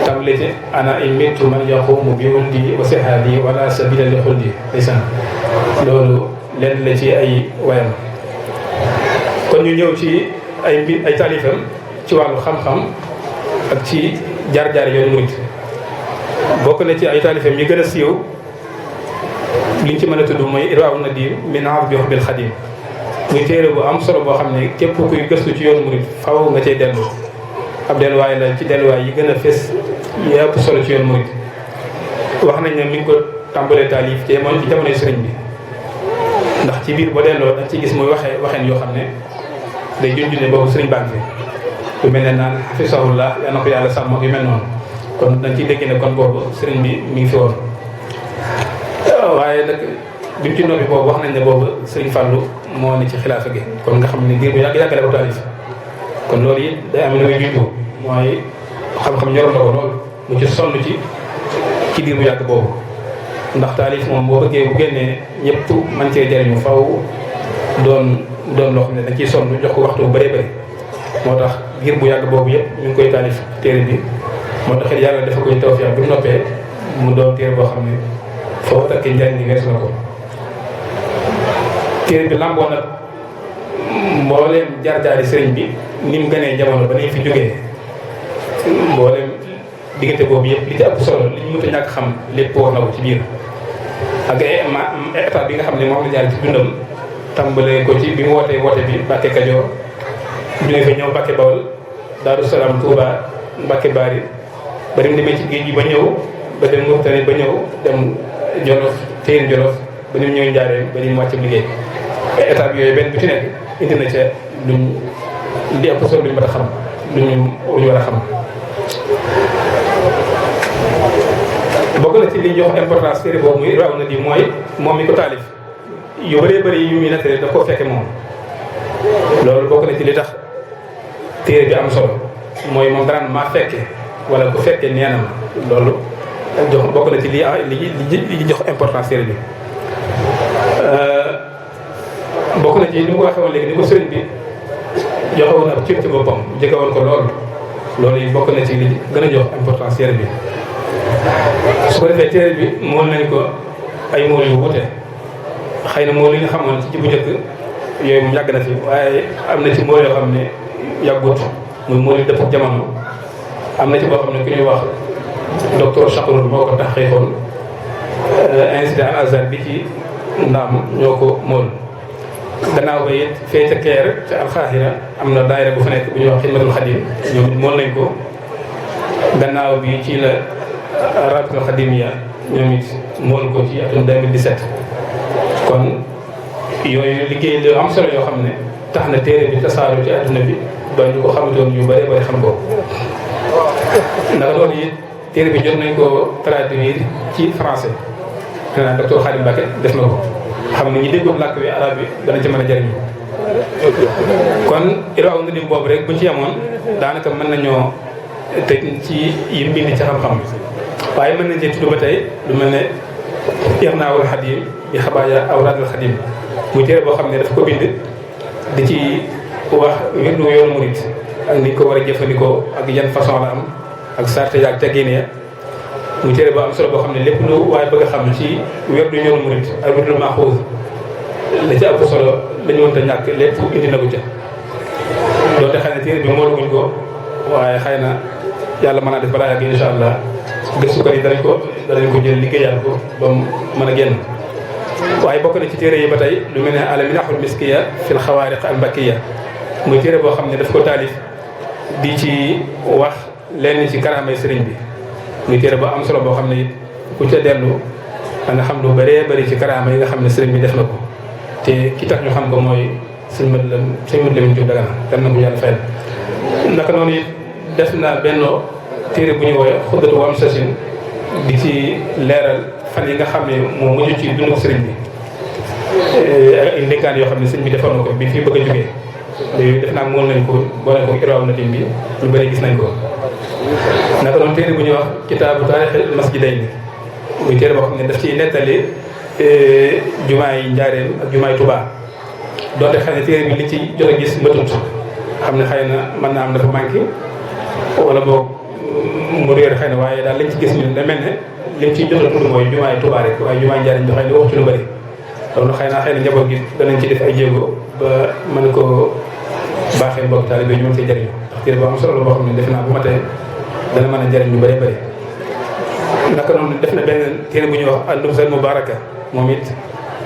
tàmbale ci ana imitu man yaqumu bi wuldi wa sihadi wala sabila li xuldi ndeysaan loolu lenn la ci ay wayam kon ñu ñëw ci ay taalifam ci wàllu xam-xam ak ci jaar-jaar yoonu murid bokk na ci ay taalifam yi gën a siiw liñ ci mën a tudd mooy irwaaw nadim min azbi hubbil xadim muy téere bu am solo boo xam ne képp kuy gëstu ci yoonu murid faw nga cay dellu ab delluwaay la ci delluwaay yi gën a fés yi ëpp solo ci yoonu murid wax nañ ne mi ngi ko tàmbalee taalif ci jamonoy sëriñ bi ndax ci biir boo delloo dañ ci gis muy waxeen yoo xam ne day junj ne boobu sëriñ baa ngi fi lu mel ne naan xafisahullah yal na ko yàlla sàmm ak yu mel noonu kon dañ ciy dégg ne kon boobu sëriñ bi mi ngi fi woon. waaye nag bi mu ci noppi boobu wax nañ ne boobu sëriñ Fallou moo ne ci xilaafa gi kon nga xam ne diir bu yàgg la ko taalif kon loolu it day am lu muy jiitu mooy xam-xam ñoroon na ko lool mu ci sonn ci diir bu yàgg boobu ndax taalif moom boo bëggee bu génnee ñëpp man cee jëriñu faw doon loo xam ne dañ ciy sonn jox ko waxtu bu bëree bëri moo tax diir bu yàgg boobu yëpp ñu ngi koy taalif téere bi moo tax it yàlla dafa koy tawfeex bi mu noppee mu doon téere boo xam ne foo takkee njëriñ li weesu na ko. téere bi lamboo nag mbooleem jaar-jaari sëriñ bi ni mu gënee jamono ba nañ fi jógee mbooleem diggante boobu yëpp li ci ëpp solo li ñu mënta ñàkk xam lépp wax na ko ci biir ak état bi nga xam ne moom la jaar ci dundam tàmbalee ko ci bi mu wootee woote bi Mbàkke Kajoor jógee fa ñëw Mbàkke Bawol Daaru Salaam Touba Mbàkke Bari ba dem demee ci géej gi ba ñëw ba dem Mauritanie ba ñëw dem Jolof Téyeen Jolof ba ni mu ñëw Njaaréem ba ni mu wàcc liggéey état bi yooyu benn bu ci nekk indi na ca luñ li ëpp solo luñ mën a xam luñu war a xam. bokk na ci li jox importance téere boobu muy raw na di mooy moom mi ko taalif yu bëree bëri yu muy nettali daf koo fekke moom loolu bokk na ci li tax téere bi am solo mooy moom daraan maa fekke wala ku fekke nee na ma loolu jox bokk na ci li jox importance téere bi. bokk na ci li mu ko waxee woon léegi ni ko sëriñ bi joxe woon ab cër ci boppam jege woon ko loolu yi bokk na ci li gën a jox importance téere bi. su ko defee téere bi mool nañ ko ay mool yu wute xëy na mool yi nga xamoon ci bu njëkk yooyu moom yàgg na fi waaye am na ci mool yoo xam ne yàggut muy mool yi dëpp jamono am na ci boo xam ne ku ñuy wax docteur Chakour moo ko tax xëyoon institut Al Azhar bi ci Ndaam ñoo ko mool. gannaaw ba it fee ca Keer ca Alxaahira am na daayira bu fa nekk bu ñuy wax Xidmatul Xadim ñoom it mool nañ ko gannaaw bi ci la Rabitul Xadimiya ñoom it mool ko ci atum 2017 kon yooyu liggéey lu am solo yoo xam ne tax na téere bi tasaaru ci adduna bi ba ñu ko xamatoon yu bëree bëri xam ko ndax loolu it téere bi jot nañ ko traduire ci français xanaa docteur Khadim Mbacké def na ko xam ne ñi déggoon làkk bi arab bi dana ci mën a jëriñu kon iraaw nga dim boobu rek buñ ci yemoon daanaka mën nañoo tëj ci yi mbind ci xam-xam waaye mën nañ cee tudd ba tey lu mel ne Irnaawul Xadim bi xabaaya awraadul Xadim muy téere boo xam ne dafa ko bind di ci wax wirdu yoonu murit ak ni ko war a jëfandikoo ak yan façon la am ak sarte yaag teggin ya muy téere boo am solo boo xam ne lépp lu waaye bëgg a xam ci wirdu yoonu murit ak wirdu maxuus la ci ëpp solo la ñu mënta ñàkk lépp indi na ko ca doonte xëy na téere bi moolaguñ ko waaye xëy na yàlla mën naa def balaa yàgg incha allah gëstukat yi danañ ko jël liggéeyaat ko ba mu mën a génn waaye bokk na ci téere yi ba tey lu mel ne al minahul miskiya fil xawaariq al mbakkiya muy téere boo xam ne daf ko taalif di ci wax lenn ci karaamay sëriñ bi muy téere boo am solo boo xam ne it ku ca dellu da nga xam lu bëree bëri ci karaama yi nga xam ne sëriñ bi def na ko te ki tax ñu xam ko mooy sëñ Mad Lamin Jóob Dagana kan na ko yàlla fayal naka noonu it def na benn téere bu ñu woowee xuddatu wam sasin di ci leeral fan yi nga xam ne moo mujj ci dundu sëriñ bi ay ndénkaan yoo xam ne sëriñ bi defoon na ko bi fii bëgg a jógee léegi def naa moom nañ ko boole ko iraaw na tim bi ñu bëri gis nañ ko naka noonu téere bu ñuy wax kitaabu taarixil masjidayni muy téere boo xam ne daf ciy nettali jumaay Njaaréem ak jumaay Touba donte xëy na téere bi li ci jot a gis matut xam ne xëy na mën naa am dafa manqué wala boog mu réer xëy na waaye daal lañ ci gis ñun da mel ne liñ ciy jot a tudd mooy jumaay Touba rek waaye jumaay Njaaréem bi xëy na wax ci lu bëri loolu xëy na njaboot gi danañ ci def ay jéego ba mën ko baaxee mbokk taalibe ñu mën see jëriñu ndax téere bu am solo la boo xam ne defe naa bu ma tee dana mën a jëriñ ñu bëri bëri naka noonu def na benn téere bu ñuy wax an-Nubzal Mubaraka moom it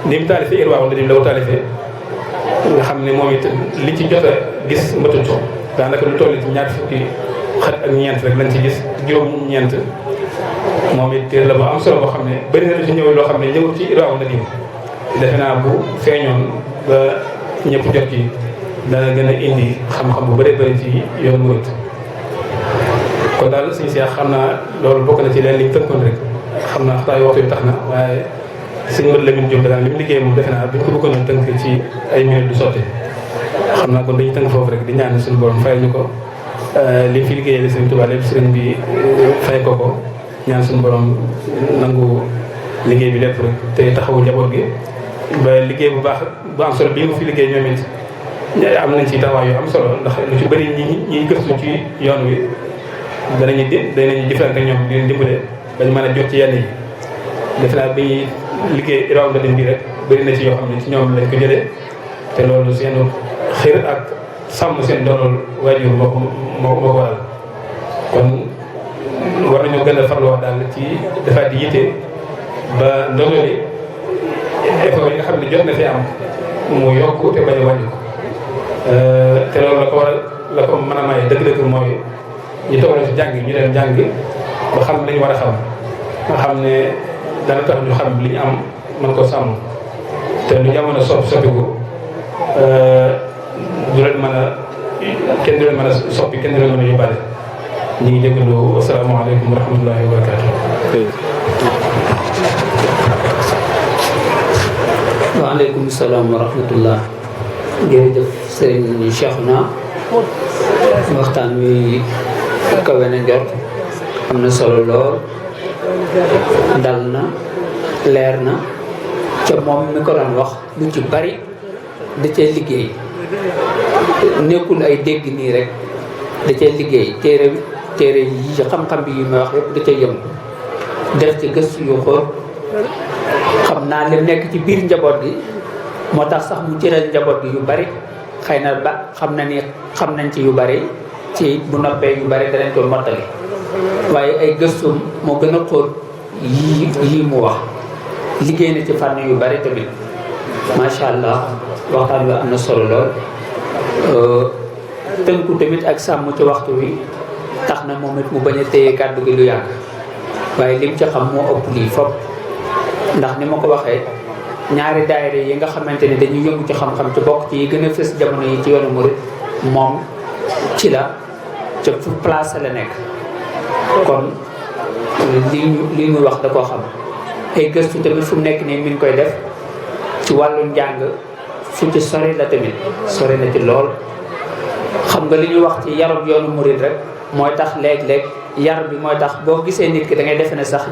ni mu taalifee Irwaa Nadim la ko taalifee nga xam ne moom it li ci jot a gis matut daanaka lu toll ci ñaar fukki xat ak ñeent rek lañ ci gis juróom-ñeent moom it téere la bu am solo boo xam ne bëri na lu ci ñëw loo xam ne ñëwul ci Irwaa Nadim defe naa bu feeñoon ba ñëpp jot ci dana gën a indi xam-xam bu bëree bëri ci yoonu murit. kon daal suñu seex xam naa loolu bokk na ci leen liñ tënkoon rek xam naa xataa waxtu bi tax na waaye suñu mën Lamine Diop daal li mu liggéey moom defe naa bi ñu ko bëggoon a tënk ci ay minutes du sotti xam naa kon dañuy tënk foofu rek di ñaan suñu borom fayal ñu ko li fi liggéeyee Sëriñ Tuubaa lépp sëriñ bi fay ko ñaan suñu borom nangu liggéey bi lépp rek te taxawu njaboot gi ba liggéey bu baax bu am solo bii mu fi liggéey ñoom it am nañ ci taxawaay yu am solo ndax lu ci bëri ñi gëstu ci yoon wi danañu jëflante ak ñoom di leen dimbale bañ mën a jot ci yenn yi defe naa bi liggéey raw nga dem bi rek bëri na ci yoo xam ne ci ñoom lañ ko jëlee te loolu seen xër ak sàmm seen doonul waajur moo ko waral kon war nañoo gën a farluwaat daal ci defaat di yitte ba ndono li effort yi nga xam ne jot na fi am mu yokk te bañ a wàññi ko te loolu la ko mën a maye dëgg-dëgg mooy ñu toog ci jàng ñu dem jàng ba xam lañu war a xam nga xam ne dana tax ñu xam li ñu am mën ko sàmm te lu jamono soppiku du leen mën a kenn du leen mën a soppi kenn du leen mën a yóbbaale ñu ngi jégalu asalaamaaleykum wa rahmatullahi wa barakaatu. waaleykum salaam wa rahmatullah. jërëjëf sëriñ Cheikhouna waxtaan wi kawe na njort am na solo lool dal na leer na ca moom mi ko doon wax lu ci bari da cee liggéey nekkul ay dégg nii rek da cee liggéey téere yi xam-xam bi yu may wax yëpp da cee yëngu def ci gëstu yu xóot xam naa lim nekk ci biir njaboot gi moo tax sax mu cëral njaboot gi yu bari xëy na ba xam nañ ci yu bari ci bu noppee yu bari danañ ko mottali waaye ay gëstum moo gën a xóot yii mu wax liggéey na ci fànn yu bari tamit macha allah waxtaan wi am na solo lool tënku tamit ak sàmm ci waxtu wi tax na moom it mu bañ a téye kàddu gi lu yàgg waaye lim ci xam moo ëpp lii fopp ndax ni ma ko waxee ñaari daayira yi nga xamante ne dañuy yëngu ci xam-xam ci bokk ci yi gën a fës jamono yi ci yoonu murid moom ci la ca fu place la nekk kon lii muy wax da koo xam ay gëstu tamit fu mu nekk nii mi ngi koy def ci wàllu njàng fu ci sori la tamit sori na ci lool xam nga li ñuy wax ci yarub yoonu murid rek mooy tax léeg-léeg yar bi mooy tax boo gisee nit ki da ngay defe ne sax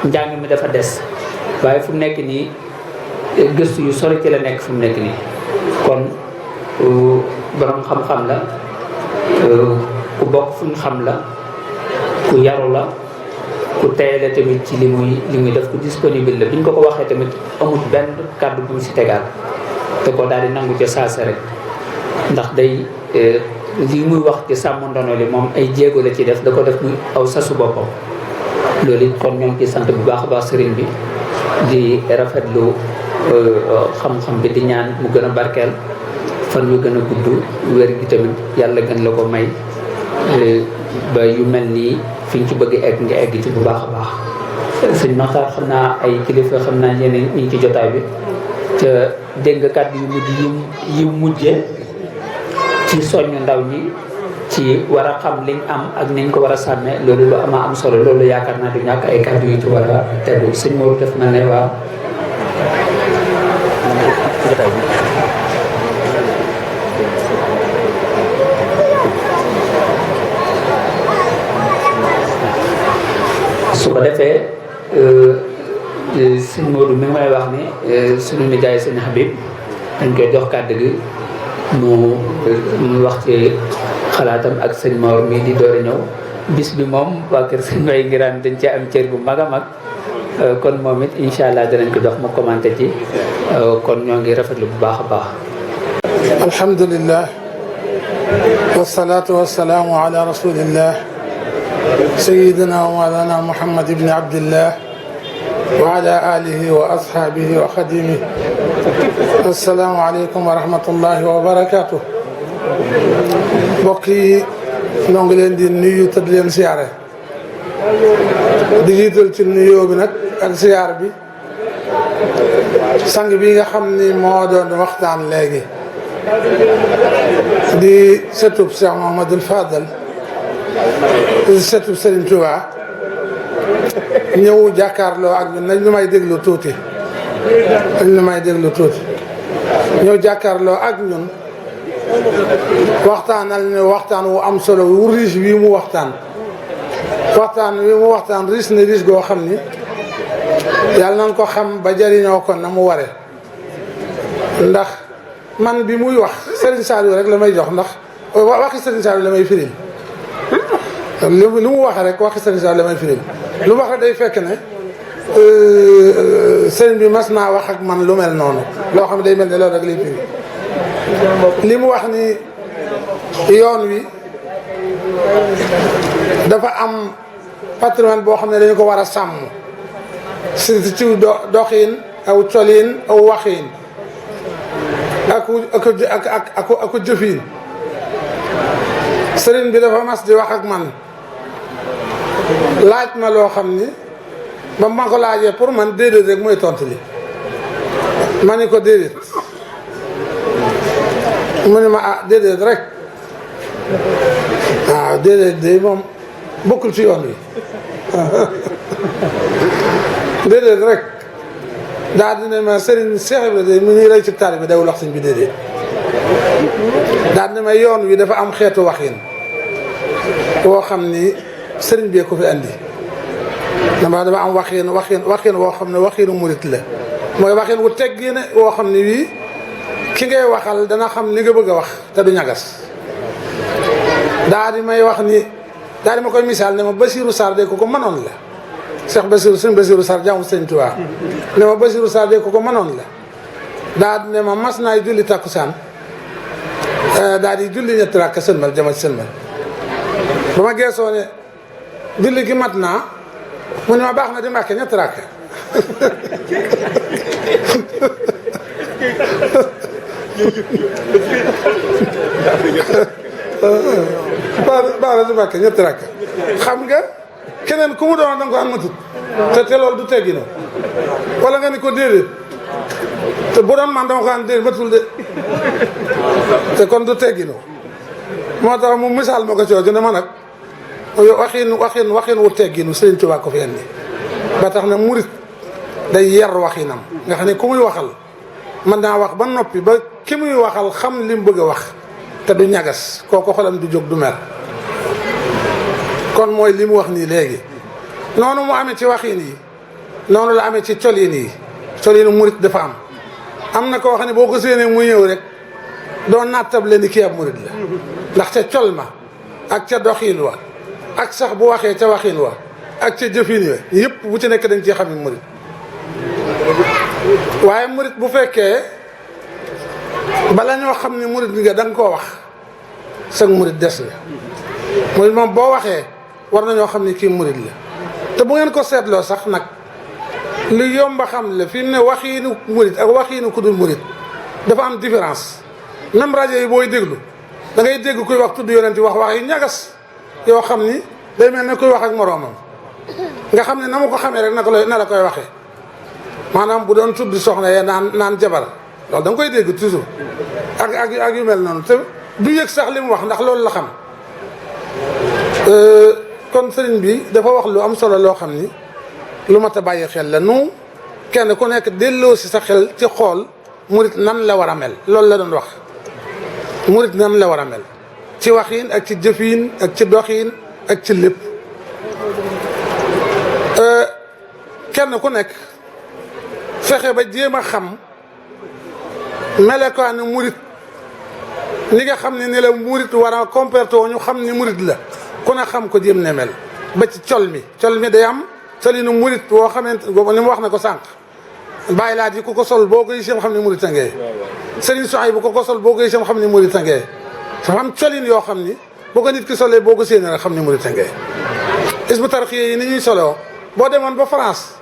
njàng mi dafa des waaye fu mu nekk nii gëstu yu sori ci la nekk fu mu nekk nii kon borom xam-xam la ku bokk fu ñu xam la ku yaru la ku teye la tamit ci li muy def ku disponible la bi ñu ko waxee tamit amul benn kàddu bu mu si tegaat te ko daal di nangu ca saasa rek ndax day lii muy wax ci sàmm ndono li moom ay jéego la ci def da ko def muy aw sasu boppam loolu it kon ñoo ngi ciy sant bu baax a baax sëriñ bi di rafetlu xam-xam bi di ñaan mu gën a barkeel fan yu gën a gudd wér gi tamit yàlla gën la ko may ba yu mel nii fi ñu ci bëgg egg nga egg ci bu baax a baax sëñ Maxtaar xam naa ay kilifa xam naa ñeneen ñi ngi ci jotaay bi te dégg nga kàddu yu mujj yu mujje ci soññu ndaw ñi ci war a xam liñ am ak niñ ko war a sàmmee loolu lu ama am solo loolu yaakaar naa du ñàkk ay kàddu yu ci war a tegu sëñ Maodo def na ne waaw su ko defee sëñ Maodo mi ngi may wax ni suñu nijaay sëñ Habib dañ koy jox kàddu gi mu wax ci xalaatam ak sëñ Mor mii di door a ñëw bis bi moom waa kër sëñ Mbaye Ngiraan dañ ci am cër bu mag a mag kon moom it incha allah danañ ko jox mu commenté ci kon ñoo ngi rafetlu bu baax a baax. alhamdulillah wasalaatu wasalaamu ala rasulillah sayidina wa mawlana muhammad ibni abdillah wa ala alihi wa ashaabihi wa xadimihi assalaamu aleykum wa rahmatullahi wa barakatuh mbokk yi ñoo ngi leen di nuyu te di leen siyaare di jiital ci nuyoo bi nag ak siyaar bi sang bi nga xam ni moo doon waxtaan léegi di sëtub Cheikh Mouhamadoul Fadal di sëtub Serigne Touba ñëw jàkkaarloo ak ñun nañ ñu may déglu tuuti ñëw jàkkaarloo ak ñun waxtaanal ne waxtaan wu am solo wu riche wi mu waxtaan riche na riche goo xam ni yàlla nañ ko xam ba jëriñoo ko na mu ware ndax man bi muy wax Serigne Saliou rek la may jox ndax waxi Serigne Saliou la may firil lu mu wax rek waxi Serigne Saliou la may firil lu mu wax rek day fekk ne sëriñ bi mas naa wax ak man lu mel noonu loo xam ne day mel ne loolu rek lay firi li mu wax ni yoon wi dafa am patrimoine boo xam ne dañu ko war a sàmm surtout ci doxiin aw coliin aw waxiin ak jëfiin sëriñ bi dafa mas di wax ak man laaj ma loo xam ni ba ma ko laajee pour man déedéet rek mooy tontu li ma ni ko déedéet mu ni ma déedéet rek waaw déedéet de moom bokkul ci yoon wi déedéet rek daal di ne ma Serigne Cheikh Ibrahima de mu ñuy rey ci taalibe bi dawul wax sëñ bi déedéet daal di ne ma yoon wi dafa am xeetu waxin woo xam ni sëriñ bi ko fi andi dafa am waxin woo xam ne waxinu murit la mooy waxin wu teggin woo xam ne wii ki ngay waxal dana xam li nga bëgg a wax te du ñagas daal di may wax ni daal di ma koy misaal ne ma Bassirou Sarr de ko mënoon la Cheikh Bassirou suñu Bassirou Sarr jaamu Sëñ Tuubaa ne ma Bassirou Sarr de ko mënoon la daal di ne ma mas naay julli takkusaan daal di julli ñetti rakk sëlmal jama ci sëlmal ba ma geesoo ne julli gi mat naa mu ne ma baax na di Mbàkke ñetti rakk baax na di Mbàkke ñetti rakk xam nga keneen ku mu doon da nga ko am matut te loolu du tegginu wala nga ni ko déedéet te bu doon man dama ko am déedéet matul de te kon du tegginu moo tax mu misaal ma ko cooju ne ma nag waxin wu tegginu Sëriñ Tuubaa ko fi indi ba tax na murit day yar waxinam nga xam ne ku muy waxal mën naa wax ba noppi ba ki muy waxal xam li mu bëgg a wax te du ñagas kooku xolam du jóg du mer kon mooy li mu wax nii léegi noonu mu amee ci waxin yi noonu la amee ci colin yi colinu murit dafa am na koo xam ne boo ko séenee muy ñëw rek doo nattable ni kii ab murit la ndax ca col ma ak ca doxin wa ak sax bu waxee ca waxin wa ak ca jëfin wa yëpp bu ci nekk dañ ciy xam ne murit waaye murit bu fekkee bala ñoo xam ne murit nga da nga koo wax sag murit des la murit moom boo waxee war nañoo xam ne kii murit la te bu ngeen ko seetloo sax nag lu yomba xam la fi mu ne waxiinu murit ak waxiinu ku dul murit dafa am différence même rajo yi booy déglu da ngay dégg kuy wax tudd yonent wax yu ñagas yoo xam ni day mel ne kuy wax ak moroomam nga xam ne na ma ko xamee rek na la koy waxee maanaam bu doon tudd soxna yee naan jabar loolu da nga koy dégg toujours ak yu mel noonu te du yëg sax li mu wax ndax loolu la xam kon sëriñ bi dafa wax lu am solo loo xam ni lu mat a bàyyi xel la nu kenn ku nekk delloo si sa xel ci xool murit nan la war a mel loolu la doon wax murit nan la war a mel ci waxiin ak ci jëfiin ak ci doxiin ak ci lépp kenn ku nekk fexe ba jéem a xam melokaanu murit ni nga xam ne ni la murit war a comporté ñu xam ni murit la ku ne xam ko jéem ne mel ba ci col mi day am solinu murit woo xamante ni mu wax na ko sànq bàyyi laat yi ku ko sol boo ko gisee xam ne murit a ngee sëriñ soxay bu ko sol boo ko gisee xam ne murit a ngee dafa am colin yoo xam ni boo ko nit ki solee boo ko séenee rek xam ne murit a ngee Hizbut Tarqiyyah yi ni ñuy soloo boo demoon ba France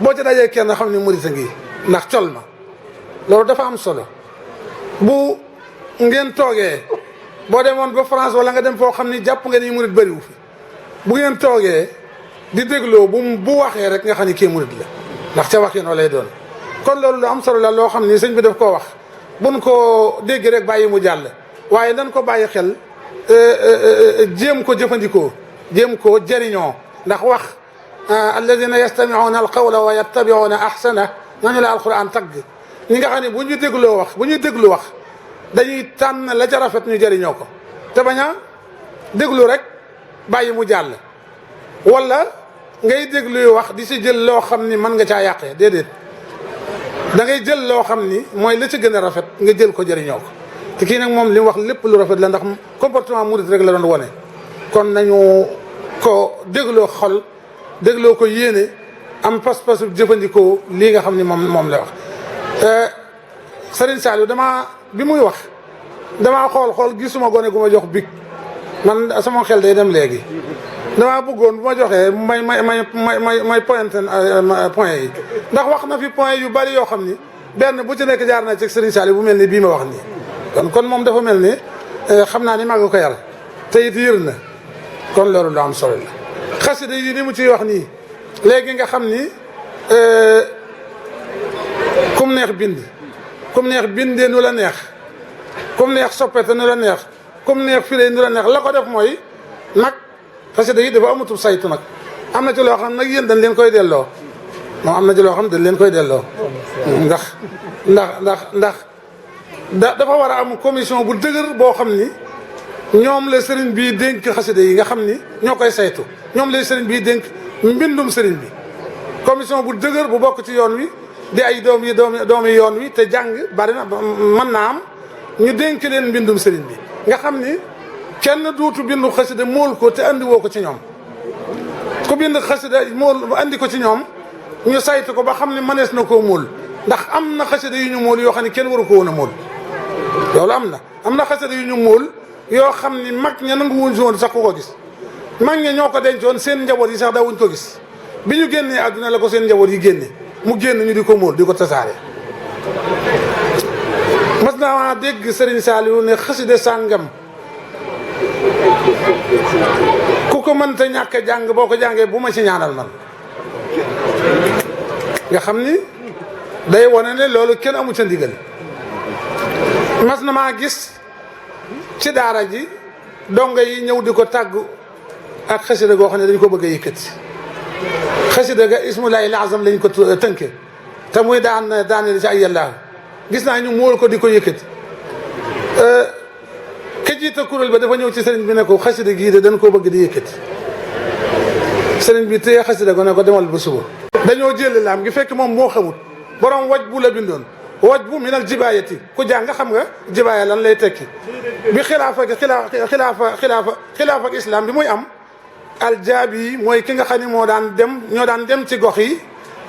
boo ci dajee kenn xam ne murit a ngi ndax col ma loolu dafa am solo bu ngeen toogee boo demoon ba France wala nga dem foo xam ni jàpp nga ni murit bëriwu fi bu ngeen toogee di dégloo bu waxee rek nga xam ni kii murit la ndax ca waxinoo lay doon kon loolu lu am solo la loo xam ni sëñ bi daf koo wax buñ ko dégg rek bàyyi mu jàll waaye dañ ko bàyyi xel jéem ko jëfandikoo jéem ko jëriñoo ndax wax alladina yastamiuna alqawla wa yattabiuna ahsana nañu la alquran tagg ñi nga xam ne bu ñuy déglu wax dañuy tànn la ca rafet ñu jëriñoo ko te bañ a déglu rek bàyyi mu jàll wala ngay dégluy wax di si jël loo xam ni mën nga caa yàqee déedéet da ngay jël loo xam ni mooy la ci gën a rafet nga jël ko jëriñoo ko te kii nag moom li mu wax lépp lu rafet la ndax comportement murid rek la doon wone kon nañu ko dégloo xol dégloo ko yéene am pas-pasu jëfandikoo lii nga xam ni moom la wax Serigne Saliou bi muy wax damaa xool gisuma gone gu ma jox big man sama xel day dem léegi damaa bëggoon bu ma joxee may point yi ndax wax na fi point yu bari yoo xam ni benn bu ci nekk jaar na ci Serigne Saliou bu mel ni bii ma wax nii kon moom dafa mel ni xam naa ni màgg ko yar te it yër na kon loolu lu am solo la xasida yi ni mu ciy wax nii léegi nga xam ni kum neex bindee nu la neex kum neex soppete nu la neex kum neex firee nu la neex la ko def mooy nag xasida yi dafa amatul saytu nag am na ci loo xam nag yéen dañ leen koy delloo moom am na ci loo xam dañ leen koy delloo ndax dafa war a am commission bu dëgër boo xam ni ñoom la sëriñ bi dénk xasida yi nga xam ni ñoo koy saytu ñoom la sëriñ bi dénk mbindum sëriñ bi commission bu dëgër bu bokk ci yoon wi di ay doomi yoon wi te jàng bari na mën naa am ñu dénk leen mbindum sëriñ bi nga xam ni kenn duutu bindu xasida mool ko te andi woo ko ci ñoom ku bind xasida mool andi ko ci ñoom ñu saytu ko ba xam ni mënees na koo mool ndax am na xasida yu ñu mool yoo xam ne kenn waru ko woon a mool loolu am na xasida yu ñu mool yoo xam ni mag ña nangu wuñ si woon sax ku ko gis mag ña ñoo ko dencoon seen njaboot yi sax daawuñ ko gis bi ñu génnee àdduna la ko seen njaboot yi génne mu génn ñu di ko móol di ko tasaare mas naa dégg Serigne Saliou ne xasida sàngam ku ko mënta ñàkk a jàng boo ko jàngee bu ma ci ñaanal man nga xam ni day wane ne loolu kenn amu ca ndigal mas na maa gis ci daara ji donga yi ñëw di ko tàggu ak xasida goo xam ne dañ ko bëgg a yëkkati xasida ga ismullahi lazam lañ ko tënke te muy daaneel ci ay yàllaahu gis naa ñu móol ko di ko yëkkati ka jiite kuréel ba dafa ñëw ci sëriñ bi ne ko xasida gii de dañ koo bëgg di yëkkati sëriñ bi téye xasida go ne ko demal ba suba dañoo jël laam gi fekk moom moo xamut borom waj bu la bindoon waj bu minal jibaayati ku jàng xam nga jibaaya lan lay tekki bi xilaafa ak islam bi muy am aljaabi mooy ki nga xam ne ñoo daan dem ci gox yi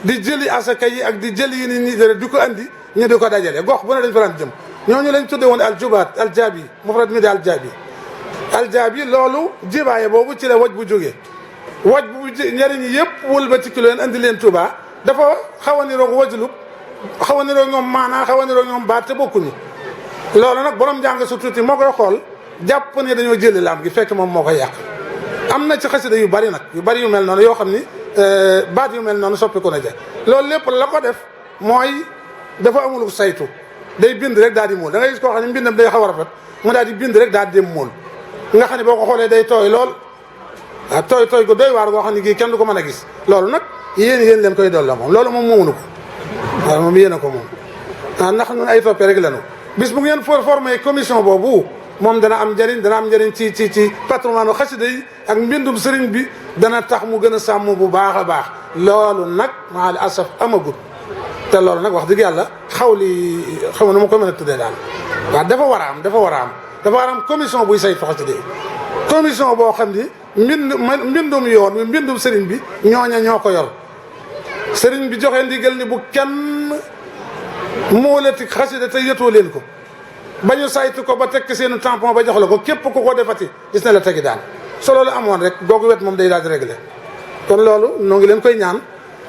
di jëli asaka yi ak di jëli yi ni di ko andi ñu di ko dajale gox bu ne dañ fa daan jëm ñooñu lañ tudde woon aljubaat aljaabi mufrad mi di aljaabi loolu jibaaya boobu ci la waj bu jógee waj bu njëriñ yëpp wëlbati ki leen andi leen Tuubaa dafa xaw a niroog wajlub xaw a niroog ñoom maanaa xaw a niroog ñoom baat te bokkuñu loolu nag borom jàng su tuuti moo koy xool jàpp ne dañoo jëli laam gi fekk moom moo koy yàq am na ci xasida yu bari nag yu bari yu mel noonu yoo xam ni baat yu mel noonu soppi ko na ja loolu lépp la ko def mooy dafa amul saytu day bind rek daal di móol da ngay gis koo xam ne mbindam day xaw a rafet mu daal di bind rek daal di dem móol nga xam ne boo ko xoolee day tooy lool ah tooy ko doy waar goo xam ne gii kenn du ko mën a gis loolu nag yéen leen koy dolla moom loolu moom moomuñu ko waaw moom yéen a ko moom ah ndax ñun ay toppee rek lañu bis bu ngeen formé commission boobu moom dana am njëriñ ci patrimoine xasida yi ak mbindum sëriñ bi dana tax mu gën a sàmm bu baax a baax loolu nag maa asaf amagut te loolu nag wax dëgg yàlla xaw ma nu ma ko mën a tuddee daal waaw dafa war a am commission buy saytu xasida yi commission boo xam ni mbindum yoon wi mbindum sëriñ bi ñooña ñoo ko yor sëriñ bi joxe ndigal ni bu kenn moolati xasida te yëtoo leen ko ba ñu saytu ko ba tekk seenu tampon ba jox la ko képp ku ko defati gis na la tegi daan so loolu amoon rek googu wet moom day daal di réglé kon loolu noo ngi leen koy ñaan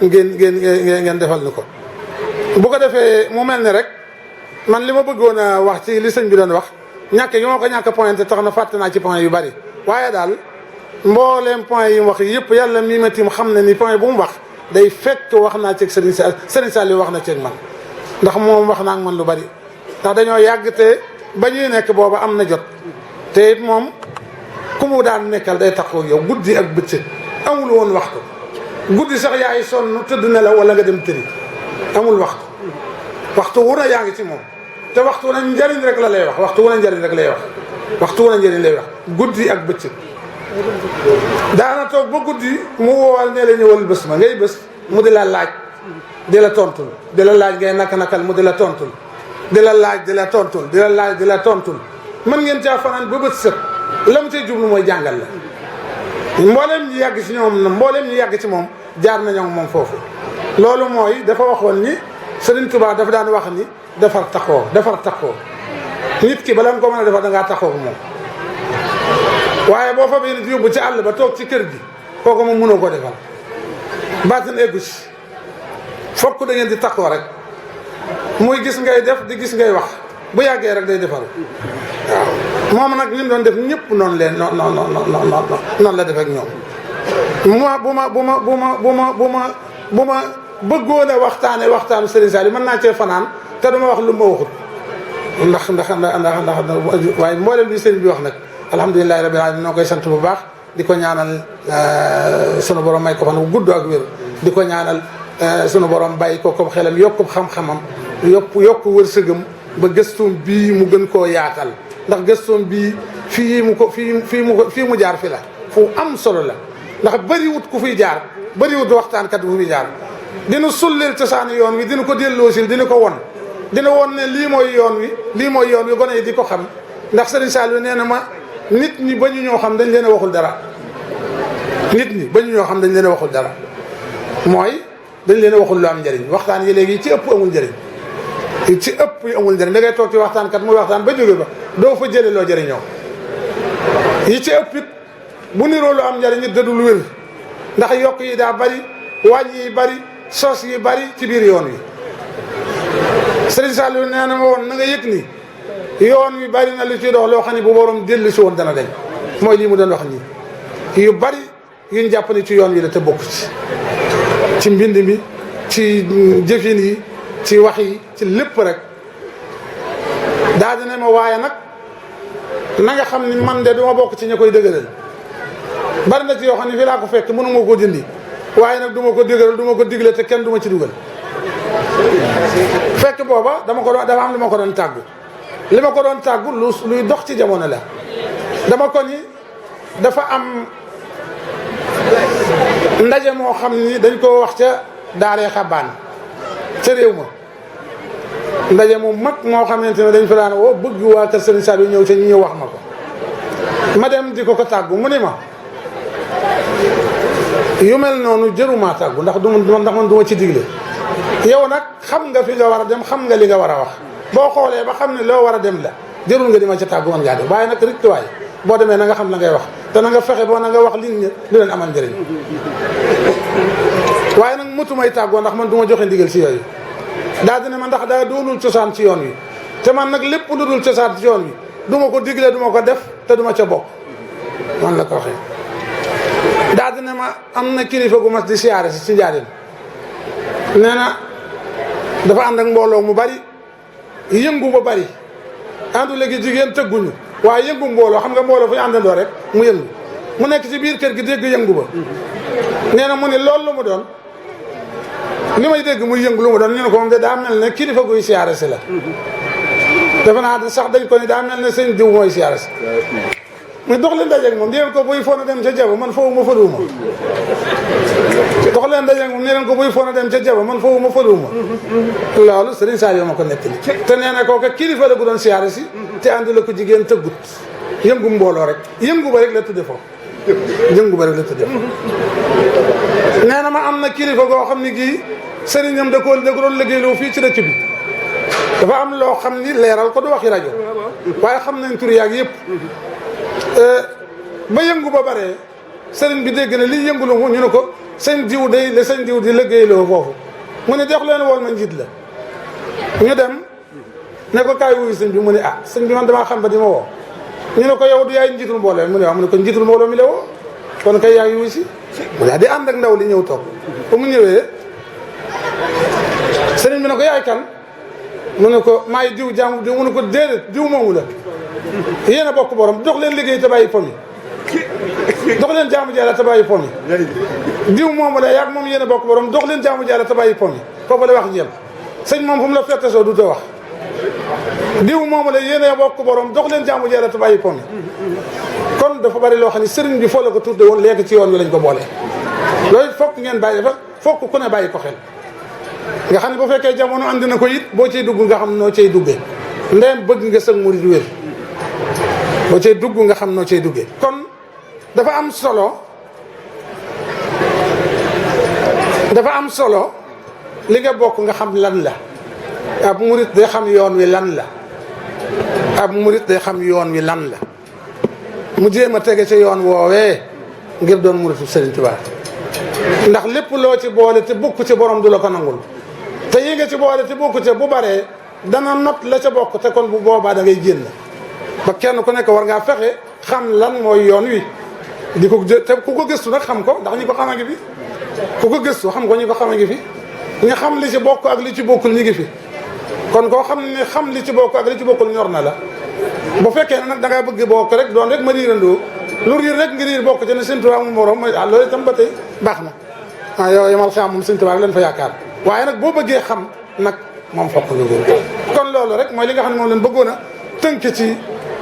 ngeen defal ni ko bu ko defee mu mel ni rek man li ma bëggoon a wax ci li sëñ bi doon wax ñàkk yi moo ko ñàkk pointé tax na fàtte naa ci point yu bari waaye daal mbooleem point yi mu wax yëpp yàlla mii ma tim xam ne ni point bu mu wax day fekk wax naa ci Serigne Saliou wax na ci man ndax moom wax naa ak man lu bari ndax dañoo yàgg te ba ñuy nekk booba am na jot te it moom ku mu daan nekkal day taxaw yow guddi ak bëccëg amul woon waxtu guddi sax yaay sonn tëdd ne la wala nga dem tëri amul waxtu wu ne yaa ngi ci moom te waxtu wu ne njëriñ rek la lay wax waxtu wu ne njëriñ rek lay wax waxtu wu ne njëriñ lay wax guddi ak bëccëg daana toog ba guddi mu woowal ne la ñëwal bés ma ngay bés mu di la laaj di la tontul di la laaj ngay nakal mu di la tontul di la laaj di la tontul di la laaj di la tontul mën ngeen caa fanaan ba bët sët la mu cay jublu mooy jàngal la mbooleem ñu yàgg ci ñoom mbooleem ñu yàgg ci moom jaar nañoo moom foofu loolu mooy dafa waxoon ni Sëriñ Tuubaa dafa daan wax ni defar taxoo nit ki bala nga ko mën a defar da ngaa taxoo moom waaye boo fa bi nit yóbbu ci àll ba toog ci kër gi kooku moom mënoo ko defal baatin eggu ci fokk da ngeen di taxoo rek muy gis ngay def di gis ngay wax bu yàggee rek day defaru waaw moom nag li mu doon def ñëpp noonu leen noonu la def ak ñoom bu ma bëggoon a waxtaanu Serigne Saliou mën naa cee fanaan te duma wax lu ma waxut ndax waaye mboolem li Serigne bi wax nag alhamdulilahi rabbil alamin noo koy sant bu baax di ko ñaanal sunu borom may ko fan bu gudd ak wér di ko ñaanal sunu borom bàyyi ko ko xelam yokku xam-xamam yokku wërsëgam ba gëstoom bii mu gën koo yaatal ndax gëstoom bii fii mu jaar fi la fu am solo la ndax bëriwut ku fiy jaar bëriwut waxtaankat bu fiy jaar dina sullil cosaani yoon wi dina ko delloosil dina ko won dina won ne lii mooy yoon wi gone yi di ko xam ndax Serigne Saliou nee na ma nit ñi ba ñu ñoo xam dañ leen a waxul dara nit ñi ba ñu ñoo xam dañ leen a waxul dara mooy dañ leen a waxul lu am njëriñ waxtaan yi léegi ci ëpp amul njëriñ ci ëpp yi amul njëriñ da ngay toog ci waxtaan kat muy waxtaan ba jóge ba doo fa jële loo jëriñoo yi ci ëpp it bu niroo lu am njëriñ it dadul wér ndax yokk yi daa bari wàññi yi bari sos yi bari ci biir yoon wi Serigne Saliou nee na ma woon na nga yëg ni yoon wi bari na lu ci dox loo xam ne bu borom dellu si woon dana dañ mooy lii mu doon wax nii yu bari yuñ jàpp ni ci yoon wi la te bokk ci mbind mi ci jëfin yi ci wax yi ci lépp rek daal di ne ma waaye nag na nga xam ni man de duma bokk ci ña koy dëgëral bari na ci yoo xam ne fii laa ko fekk mënu ma ko dindi waaye nag duma ko dëgëral duma ko digle te kenn duma ci dugal fekk booba dafa am li ma ko doon tàggu li ma ko doon tàggu luy dox ci jamono la dama ko ni dafa am ndaje moo xam ni dañ ko wax ca daaree xabaan ca réew ma ndaje mu mag moo xamante ne dañ fa daan woo bëgg waa kër Serigne Saliou ñëw ca ñu wax ma ko ma dem di ko tàggu mu ni ma yu mel noonu jëruma tàggu ndax man du ma ci digle yow nag xam nga fi nga war a dem xam nga li nga war a wax boo xoolee ba xam ne loo war a dem la jërul nga di ma ca tàggu man ngaa def waaye nag rek waay boo demee na nga xam la ngay wax te na nga fexe boo na nga wax li leen amal njëriñ waaye nag mutumay tàggoo ndax man du ma joxe ndigal ci yooyu daal dina ma ndax daa doonul cosaan ci yoon wi te man nag lépp lu dul cosaan ci yoon wi du ma ko digle du ma ko def te du ma ca bokk man la ko waxee daal dina ma am na kilifa gu mas di siyaare si ci njaarim nee na dafa ànd ak mbooloo mu bari yëngu ba bari àndu léegi jigéen tëgguñu waaye yëngu mbooloo xam nga mbooloo fu ñu àndandoo rek mu yëngu mu nekk ci biir kër gi dégg yëngu ba nee na mu ne loolu lu mu doon li may dégg muy yëngu lu mu doon ñu ne ko moom de daa mel ne kilifa guy siyaare si la defe naa sax dañ ko ni daa mel ne sëñ diw mooy siyaare si mu dox leen dajeeg moom deen ko buy foona dem ca jaba man foofu ma fëluwuma dox leen dajeeg moom nee leen ko buy foona dem ca jaba man foofu ma fëluwuma loolu Serigne Saliou ma ko nettali te nee na kooka kilifa la gu doon siyaare si te àndi la ko jigéen tëggut yëngu mbooloo rek yëngu ba rek la tudde foofu yëngu ba rek la tudde foofu nee na ma am na kilifa goo xam ni gii sëriñam da ko doon liggéeyloo fii ci dëkk bi dafa am loo xam ni leeral ko du waxi rajo waaye xam nañ tur yaag yëpp ba yëngu ba bare sëriñ bi dégg na lii yëngu lu mu ñu ne ko sëñ diw day la sëñ diw di liggéeyloo foofu mu ne jox leen woon ma njiit la ñu dem ne ko kaay wuyu sëñ bi mu ne ah sëñ bi man damaa xam ba di ma woo ñu ne ko yow du yaay njiitul mbooloo mu ne waaw mu ne ko njiitul mbooloo mi la woo kon kay yaa ngi wuyu si mu daal di ànd ak ndaw li ñëw toog ba mu ñëwee sëriñ bi ne ko yaay kan mu ne ko maay diw jaamu diw mu ne ko déedéet diw moomu la yéen a bokk borom dox leen liggéey te bàyyi pom yi dox leen jaamu Yàlla te bàyyi pom yi diw moomu la yaag moom yéen a bokk borom dox leen jaamu Yàlla te bàyyi pom yi foofu la wax jëm sëñ moom fu mu la fette soo du te wax diw moomu la yéen a bokk borom dox leen jaamu Yàlla te bàyyi pom yi kon dafa bari loo xam ne sëriñ bi foo la ko tudde woon léegi ci yoon wi lañ ko boole loolu fokk ngeen bàyyi fa fokk ku ne bàyyi ko xel nga xam ne bu fekkee jamono andi na ko it boo cay dugg nga xam noo cay duggee ndeyam bëgg nga sëg murid wér boo cay dugg nga xam noo cay duggee kon dafa am solo li nga bokk nga xam lan la ab murid day xam yoon wi lan la ab murid day xam yoon wi lan la mu jéem a tege ci yoon woowee ngir doon muritu Sëriñ Tuubaa ndax lépp loo ci boole te bokk ci borom du la ko nangul te yi nga ci boole te bokk ci bu baree dana not la ca bokk te kon bu boobaa da ngay génn ba kenn ku nekk war ngaa fexe xam lan mooy yoon wi di ko te ku ko gëstu nag xam ko ndax ñi ko xam a ngi fi ku ko gëstu xam ko ñi ko xam a ngi fi ñi xam li ci bokk ak li ci bokkul ñi ngi fi kon koo xam ne xam li ci bokk ak li ci bokkul ñor na la bu fekkee ne nag da ngaa bëgg bokk rek doon rek ma riirandoo lu riir rek ngir riir bokk ci ne Sëñ Tuubaa mu morom mooy loolu itam ba tey baax na yow yamal xam moom Sëñ Tuubaa leen fa yaakaar waaye nag boo bëggee xam nag moom fokk nga góor kon loolu rek mooy li nga xam ne moom leen bëggoon a tënk ci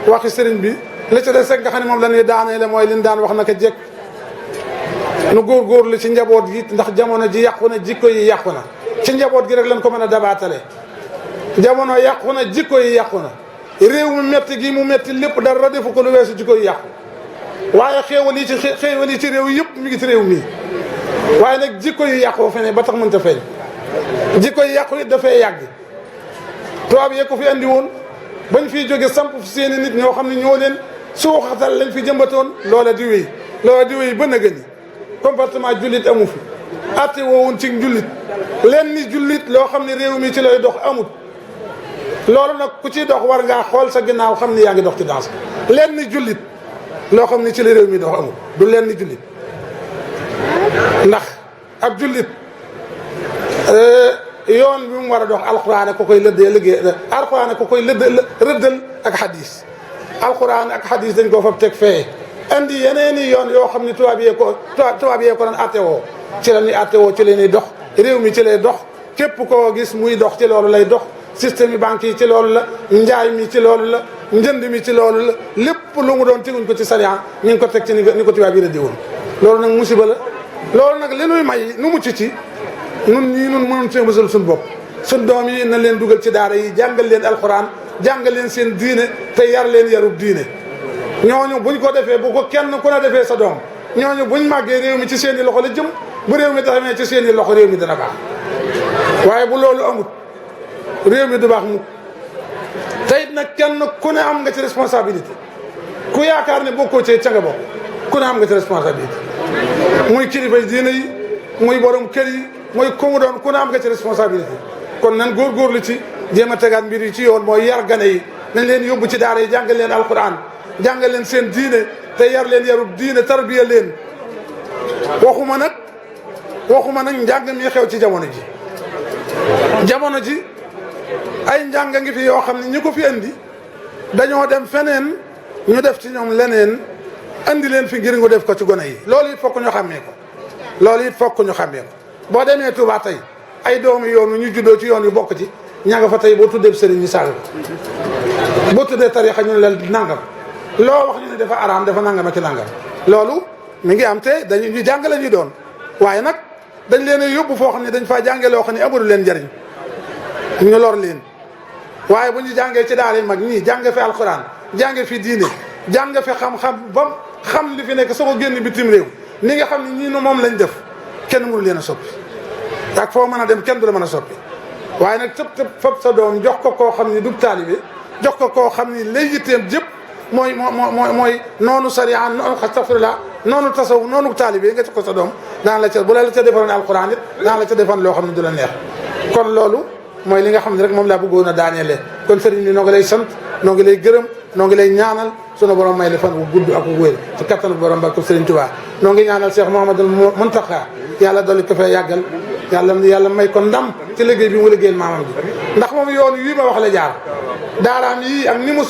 waxi sëriñ bi li ci des rek nga xam ne moom la ñuy daaneele mooy liñ daan wax naka jekk nu góorgóorlu ci njaboot gi ndax jamono ji yàqu na jikko yi yàqu na ci njaboot gi rek lañ ko mën a dabaatale jamono yàqu na jikko yi yàqu na réew mu metti gi mu metti lépp dara defu ko lu weesu jikko yi yàqu waaye xéewal yi ci réew yëpp mi ngi ci réew mii waaye nag jikko yi yàqu fene ba tax mënta feeñ jikko yi yàqu it dafay yàgg tubaab yee ko fi andi woon bañ fiy jóge samp seeni nit ñoo xam ne ñoo leen suuxatal lañ fi jëmbatoon loola di wéy ba nëgë ni comportement jullit amu fi atte woowun ci jullit leen ni jullit loo xam ne réew mi ci lay dox amut loolu nag ku ci dox war ngaa xool sa ginnaaw xam ni yaa ngi dox ci danse leen ni jullit loo xam ne ci la réew mi dox amut du leen ni jullit ndax ab jullit yoon bi mu war a dox alxuraan ko koy alxuraan ko koy rëddal ak xadis alxuraan ak xadis dañ koo fab teg fee andi yeneeni yoon yoo xam ne tubaab yee ko doon attewoo ci la ñuy attewoo ci la ñuy dox réew mi ci lay dox képp koo gis muy dox ci loolu lay dox système yi banque yi ci loolu la njaay mi ci loolu la njënd mi ci loolu la lépp lu mu doon teguñ ko ci sariya ñu ngi ko teg ci ni ko tubaab yi rëddi woon loolu nag musiba la loolu nag li nuy may nu mucc ci nun ñii nun mënoon cee mësal suñu bopp suñ doom yi na leen dugal ci daara yi jàngal leen alxuraan jàngal leen seen diine te yar leen yarub diine ñooñu buñ ko defee bu ko kenn ku ne defee sa doom ñooñu buñ màggee réew mi ci seen i loxo la jëm bu réew mi taxamee ci seen i loxo réew mi dana baax waaye bu loolu amut réew mi du baax mukk te it nag kenn ku ne am nga ci responsabilité ku yaakaar ne bokkoo cee ca nga bokk ku ne am nga ci responsabilité muy kilifa diine yi muy borom kër yi muy ku mu doon ku ne am nga ci responsabilité kon nan góorgóorlu ci jéem a tegaat mbir yi ci yoon mooy yar gane yi nañ leen yóbbu ci daara yi jàngal leen alquran jàngal leen seen diine te yar leen yarub diine tarbiya leen waxuma nag njàng mi xew ci jamono ji ay njàng ngi fi yoo xam ne ñi ko fi andi dañoo dem feneen ñu def ci ñoom leneen andi leen fi ngir nga def ko ci gone yi loolu it fokk ñu xàmmee ko boo demee Touba tey ay doomu yoon ñu juddoo ci yoon yu bokk ci ña nga fa tey boo tuddee sëriñ ñu saaga ko boo tuddee tarixa ñu ne la nangam loo wax ñu ne dafa araam dafa nangam ak nangam loolu mi ngi am te dañu ñu jàngale ñu doon waaye nag dañ leen a yóbbu foo xam ne dañ faa jàngee loo xam ne amul leen njariñ ñu lor leen waaye bu ñu jàngee ci daara mag ñii jànge fi alxuraan jànge fi diine jànge fi xam-xam ba xam li fi nekk soo ko génn bitim réew ni nga xam ne ñii no moom lañ def kenn mënu leen a soppi ak foo mën a dem kenn du la mën a soppi waaye nag tëb fab sa doom jox ko koo xam ne du taalibe jox ko koo xam ne lay yitteem jëpp mooy noonu sariya noonu astafirullah noonu tasaw noonu taalibe nga jox ko sa doom daan la ca bu la ca defaroon alxuraan it daan la ca defan loo xam ne du la neex kon loolu mooy li nga xam ne rek moom laa bëggoon a daaneele kon sëriñ bi noo ngi lay sant noo ngi lay gërëm noo ngi lay ñaanal sunu borom may la fan bu gudd ak bu wér ci kattanu borom barke Sëriñ Tuubaa noo ngi ñaanal Cheikh Mouhamadoul Mountakha yàlla dolli ko fee yàggal yàlla may ko ndam ci liggéey bi mu liggéeyal maamam bi ndax moom yoon wii ma wax la jaar daaraam yii ak ni mu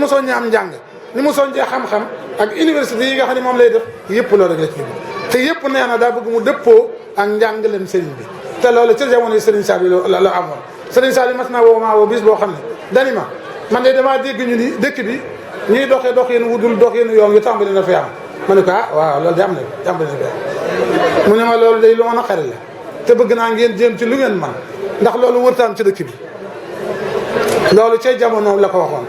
soññee am njàng ni mu soññee xam-xam ak université yi nga xam ne moom lay def yëpp loolu rek la ci te yëpp nee na daa bëgg mu dëppoo ak njàngaleem sëriñ bi te loolu ci jamono yi sëriñ Saliou la amoon sëriñ Saliou mas naa woo maa woo bis boo xam ne dani ma man de damaa dégg ñu ni dëkk bi ñuy doxee dox yéen wudul dox yéen yoon yu tàmbali na fi am ma ne ko waaw loolu de am na tàmbali na fi am mu ne ma loolu day lu ma naqari la te bëgg naa ngeen jéem ci lu ngeen man ndax loolu wërtaam ci dëkk bi loolu cay jamonoom la ko waxoon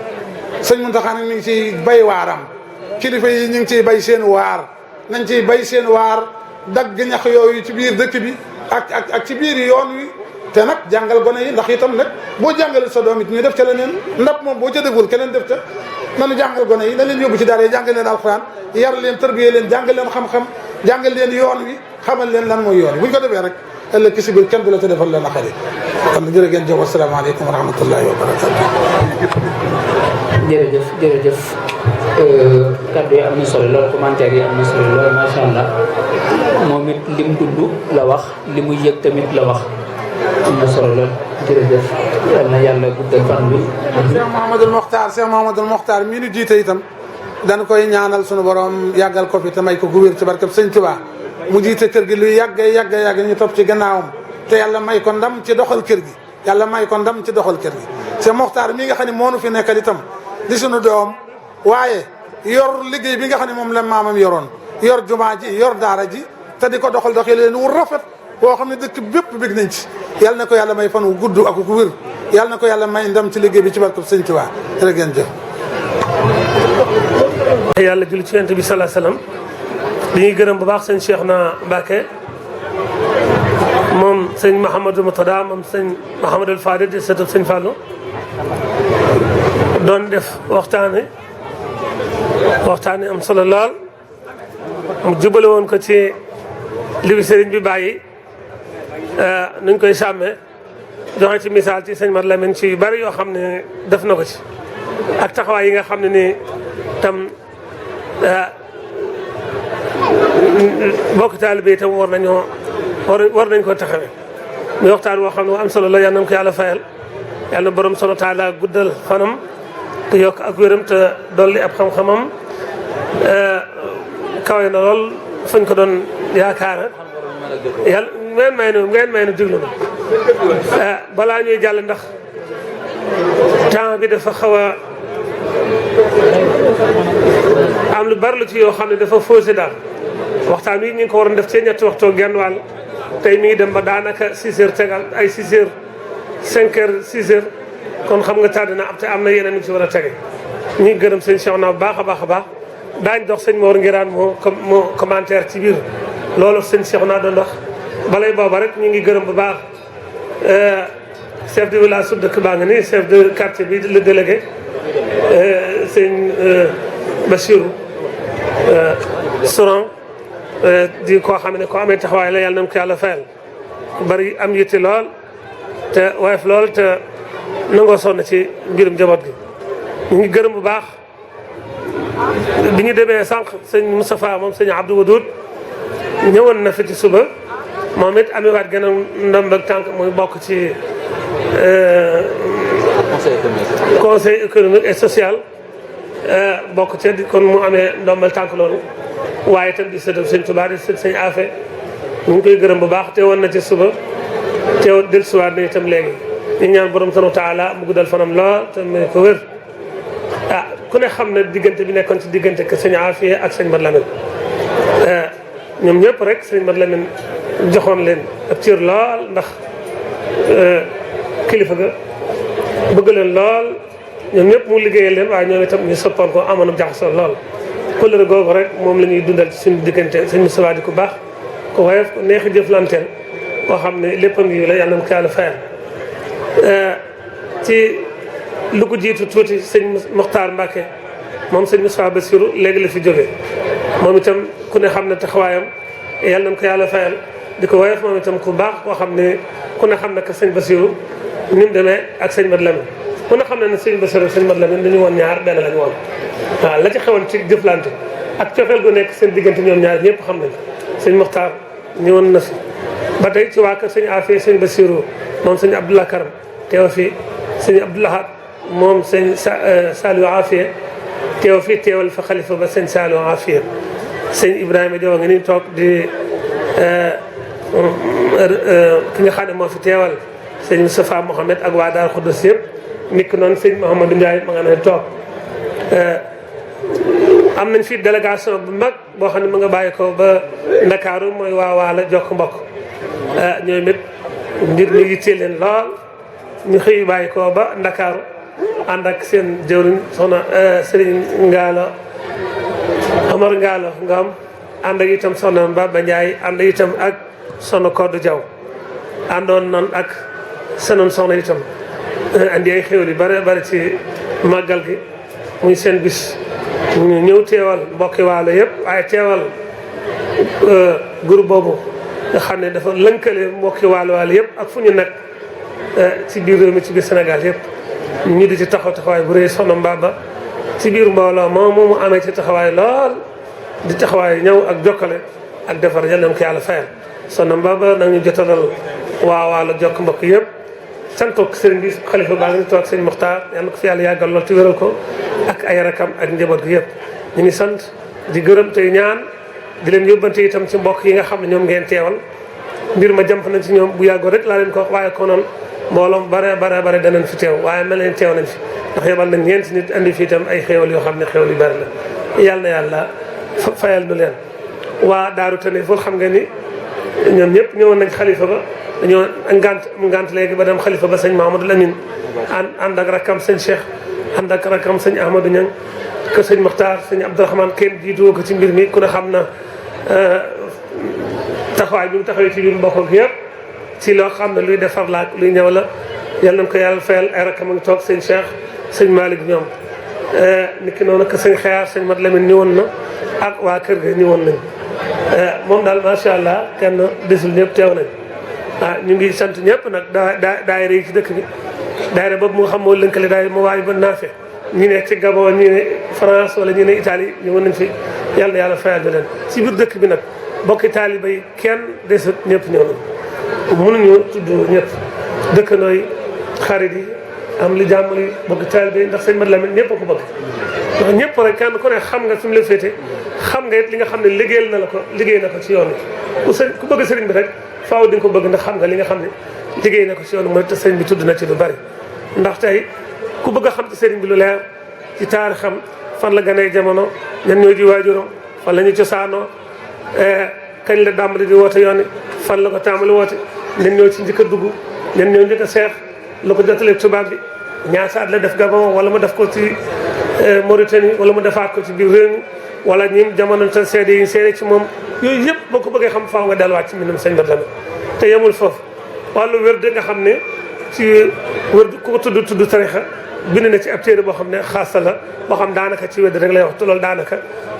sëñ Mountakha nag mi ngi ciy bay waaram kilifa yi ñu ngi ciy bay seen waar nañ ciy bay seen waar dagg ñax yooyu ci biir dëkk bi ak ci biir yoon wi te nag jàngal gone yi ndax itam nag boo jàngalee sa doom it ñu def ca leneen ndap moom boo ca deful keneen def ca nanu jàngal gone yi na leen yóbbu ci daara yi jàngal leen alxuraan yar leen tarbiyee leen jàngal leen xam-xam jàngal leen yoon wi xamal leen lan mooy yoon wi bu ñu ko defee rek ëllëg ki si biir kenn du la ca defal leen a xarit kon nag jërë ngeen jëf asalaamaaleykum wa rahmatullahi wa barakatu jërëjëf kaddu yi am na solo lool commentaire yi am na solo lool macha allah moom it lim dund la wax li muy yëg tamit la wax am na solo lool jërëjëf yal na yàlla guddal fan bi. Cheikh Mouhamadoul Mokhtar mii nu jiite itam dañ koy ñaanal sunu borom yàggal ko fi te may ko gu wér ci barkeb Sëñ Tuubaa mu jiite kër gi luy yàgg ñu topp ci gannaawam te yàlla may ko ndam ci doxal kër gi yàlla may ko ndam ci doxal kër gi. Cheikh Mokhtar mii nga xam ne moo nu fi nekkal itam di sunu doom waaye yor liggéey bi nga xam ne moom la maamam yoroon yor jumaa ji yor daara ji te di ko doxal leen wu rafet boo xam ne dëkk bépp bég nañ ci yàlla na ko yàlla may fan wu gudd ak ku wér yàlla na ko yàlla may ndam ci liggéey bi ci barkeb Sëñ Tuubaa jërë ngeen jëf. yàlla julli ci Yonent bi sallallahu alayhi wasallam dañuy gërëm bu baax sëñ Cheikhouna Mbacké moom sëñ Mouhamadou Moutada moom sëñ Mouhamadou Fadil di sëtub sëñ Fallou doon def waxtaane am solo lool mu jubale woon ko ci li bi sëriñ bi bàyyi nuñ koy sàmmee joxe ci misaal ci sëñ Mat Lamine ci yu bari yoo xam ne def na ko ci ak taxawaay yi nga xam ne ni tam bokk taalibe itam war nañ ko taxawee muy waxtaan woo xam ne am solo la yal na ko yàlla fayal yàlla na borom solo taala guddal fanam te yokk ak wéram te dolli ab xam-xamam kawe na lool fañ ko doon yaakaara yàlla ngeen may nu diglu na balaa ñuy jàll ndax temps bi dafa xaw a am lu bari lu ci yoo xam ne dafa faussé daal waxtaan wi ñu ngi ko waroon def ci ñetti waxtu genn wàll tey mi ngi dem ba daanaka 6 heures tegal ay 6 heures 5 heures 6 heures kon xam nga tàdd na am te am na yeneen yu ci war a tege ñu ngi gërëm sëñ Cheikhouna bu baax a baax daañ dox sëñ Mor Ngiraan moo commentaire ci biir loolu sëñ Cheikhouna doon wax balay booba rek ñu ngi gërëm bu baax chef de village su dëkk baa nga ni chef de quartier bi le délégué sëñ Bassirou Souran di koo xam ne ko amee taxawaay la yàlla na ko yàlla fayal bari am yitte lool te woyof lool te nangoo sonn ci mbirum njaboot gi ñu ngi gërëm bu baax bi ñu demee sànq sëñ Moustapha moom sëñ Abdou Wadoud ñëwoon na fi ci suba moom it amiwaat gën a ndomb ak tànk muy bokk ci conseil économique et social bokk ca kon mu amee ndombal tànk loolu waaye itam di sëtam sëñ Tuubaa di sët sëñ Afe ñu ngi koy gërëm bu baax te woon na ci suba te dellusiwaat na itam léegi ñu ñaan borom subhaanahu wa taala mu guddal fanam lool te may ko wér ku ne xam ne diggante bi nekkoon ci diggante que sëñ Afe ak sëñ Mat Lamin ñoom ñëpp rek sëñ Mat Lamin joxoon leen ab cër lool ndax kilifa ga bëgg leen lool ñoom ñëpp mu liggéeyal leen waaye ñoom itam ñu soppoon ko amoon jaxasoo lool kóllëre googu rek moom la ñuy dundal ci suñu diggante sëñ Moustapha di ku baax ku woyof ku neex a jëflanteel koo xam ne léppam yi la yàlla na ko yàlla fayal ci lu ko jiitu tuuti sëñ Mokhtar Mbacké moom sëñ Moustapha Bassirou léegi la fi jógee moom itam ku ne xam ne taxawaayam yàlla na ko yàlla fayal di ko woyof moom itam ku baax koo xam ne ku ne xam ne que sëñ Bassirou ni mu demee ak sëñ Mat Lamin ku ne xam ne ne sëñ Bassirou sëñ Mat Lamin dañu woon ñaar benn lañu woon waaw la ci xewoon ci jëflante ak cofeel gu nekk seen diggante ñoom ñaar ñëpp xam nañ ko sëñ Mokhtar ñëwoon na fi ba tey ci waa kër sëñ Afia sëñ Bassirou moom sëñ Abdoulaye Karam teew fi sëñ Abdoulahat moom sëñ Saliou Afia teew fi teewal fa xalifa ba sëñ Saliou Afia sëñ Ibrahima Diop nga ni toog di ki nga xam ne moo fi teewal sëñ Moustapha Mohamed ak waa Daaru Xuddus yëpp nikk noonu sëñ Mouhamadou Ndiaye ma nga ne toog am nañ fi délégation bu mag boo xam ne mu nga bàyyi ko ba Ndakaaru mooy waa Waala Jokk Mbokk ñoom it mbir mi yittee leen lool ñu xëy bàyyi ko ba Ndakaaru ànd ak seen jëwriñ soxna Serigne Ngalo Omar Ngalo Ngam ànd ak itam soxna Baba Ndiaye ànd itam ak soxna Kodou Diaw àndoon noonu ak senoon soxna itam andi ay xéwal yu bare bare ci màggal gi muy seen bis ñu ñëw teewal mbokki Waalo yëpp waaye teewal groupe boobu nga xam ne dafa lënkale mbokki Waalo yëpp ak fu ñu nekk ci biir réew mi ci biir Sénégal yëpp ñu di ci taxawaay bu rëy soxna Mbaba ci biir mbooloo moom mu amee ci taxawaay lool di taxawaay ñëw ak jokkale ak defar yal na ko yàlla fayal soxna Mbaba nag ñu jotalal waa Waalo Jokk Mbokk yëpp santoog sëriñ bi xalifa baa ngi toog sëñ Muxtaar yal na ko fi yàlla yàggal lool te wéral ko ak ay rakam ak njaboot gi yëpp ñu ngi sant di gërëm tey ñaan di leen yóbbante itam ci mbokk yi nga xam ne ñoom ngeen teewal mbir ma jàmp nañ ci ñoom bu yàggoo rek laa leen ko wax waaye konoon mbooloom bare danañ fi teew waaye mel nañ teew nañ fi ndax yebal nañ ñeenti nit andi fi itam ay xéewal yoo xam ne xéewal yu bari la yàlla na yàlla fayal nu leen waa Daaru Taniful xam nga ni ñoom ñëpp ñëwoon nañ xalifa ba dañoo ngant léegi ba dem xalifa ba sëñ Mahamadou Lamine ànd ak rakkam sëñ Cheikh ànd ak rakkam sëñ Ahmadou Niang que sëñ Makhtar sëñ Abdourahmane kenn jiitu ko ci mbir mi ku ne xam na taxawaay bi mu taxawee ci biir mbokk gi yëpp ci loo xam ne luy defar la ak luy ñëw la yal nañ ko yàlla fayal ay rakkam a ngi toog sëñ Cheikh sëñ Malick ñoom nit ki noonu que sëñ Xeyaar sëñ Mat Lamine ñëwoon na ak waa kër ga ñëwoon nañ moom daal macha allah kenn desul ñëpp teew nañ ñu ngi sant ñëpp nag daayira yi ci dëkk bi daayira boobu mu nga xam moo lënkale daayira mu waay ba naafe ñi ne ci Gabon ñi ne France wala ñi ne Italie ñëwoon nañ fi yàlla yàlla fayal na leen ci biir dëkk bi nag bokki taaliba yi kenn desut ñëpp ñëw nañ mënuñu tudd ñëpp dëkkandoo yi xarit yi am li jàmm li bokki taaliba yi ndax sëñ Mat Lamin ñëpp a ko bëgg ndax ñëpp rek kenn ku ne xam nga fi mu la féete xam nga it li nga xam ne liggéey na ko ci yoon bi ku bëgg sëriñ bi rek faaw di nga ko bëgg ndax xam nga li nga xam ne liggéey na ko ci yoon mooy te sëriñ bi tudd na ci lu bari ndax tey ku bëgg a xam ci sëriñ bi lu leer ci taarixam fan la ganee jamono ñan ñoo ji waajuram fan la ñu cosaanoo kañ la dàmbali di woote yoon fan la ko tàmbali woote ñan ñoo ci njëkk a dugg ñan ñoo njëkk a seex la ko jotalee tubaab bi ñaata at la def Gabon wala mu def ko ci Mauritanie wala mu defaat ko ci biir réew mi wala ñi jamono te seede yi seede ci moom yooyu yëpp boo ko bëggee xam faaw nga delluwaat ci mbindum sëñ Mat Lamin te yemul foofu wàllu wér de nga xam ne ci wér ku ko tudd tarixa bind na ci ab téere boo xam ne xaasa la boo xam daanaka ci wér rek lay wax te loolu daanaka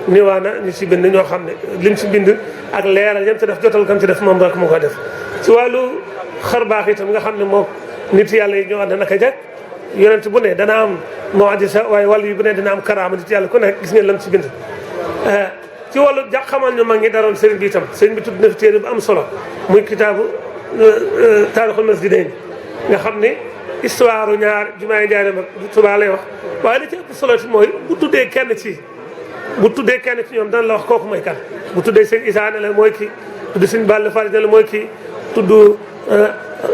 niwaana ñu ci bind ñoo xam ne lim ci bind ak leeral yam ci def jotal kam ci def moom rek mu ko def ci wàllu xar baax itam nga xam ne moo nit yàlla yi ñoo ànd naka jekk yonent bu ne dana am mu'jiza waaye wàllu yi bu ne dana am karaama nit yàlla ku nekk gis ngeen lam ci bind ci wàllu xamal ñu mag ñi daroon sëriñ bi itam sëriñ bi tudd na fi téere bu am solo muy kitaabu taarixul masjidayn nga xam ne histoire ñaar jumaay Njaaréem ak Tuubaa lay wax waaye li ci ëpp solo ci mooy bu tuddee kenn ci ñoom dana la wax kooku mooy kan bu tuddee sëñ Isaa ne la mooy kii tudd sëñ Balla Fall ne la mooy kii tudd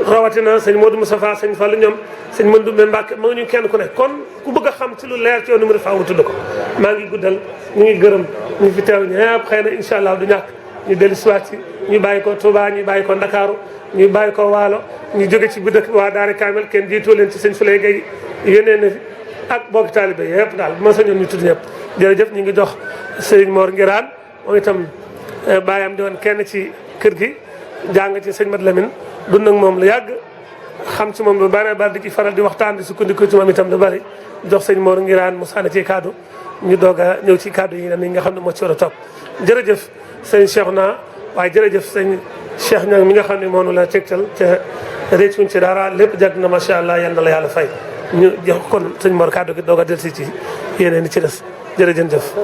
rawatina sëñ Modou Moustapha sëñ Fall ñoom sëñ Mandoumbe Mbàkke ma ngi ñu kenn ku ne kon ku bëgg a xam ci lu leer ci yoonu mu faaw nga tudd ko maa ngi guddal ñu ngi gërëm ñu fi teew ñëpp xëy na incha allah du ñàkk ñu dellu siwaat ci ñu bàyyi ko Touba ñu bàyyi ko Ndakaaru ñu bàyyi ko Waalo ñu jóge ci biir dëkk waa Daara Kamil kenn jiitoo leen ci sëñ Fulay Gay yónnee na fi ak bokki taalibe yëpp daal bu ma sañoon ñu tudd ñëpp jërëjëf ñu ngi jox sëriñ Mor Ngiraan moom itam bàyyam di woon kenn ci kër gi jàng ci sëñ Mat Lamin dund ak moom lu yàgg xam ci moom lu bari di ci faral di waxtaan di sukkandiku ci moom itam lu bari jox sëñ Mor Ngiraan mu sànni ci kaddu ñu doog a ñëw ci kaddu yi nga xam ne moo ci war a topp jërëjëf sëñ Cheikh naa waaye jërëjëf sëñ Cheikh Niang mi nga xam ne moonu la tegtal ca réccuñ ci dara lépp jag na macha allah yal na la yàlla fay ñu jox kon sëñ Mor kaddu gi doog a delsi ci yeneen ni ci des jërëjëf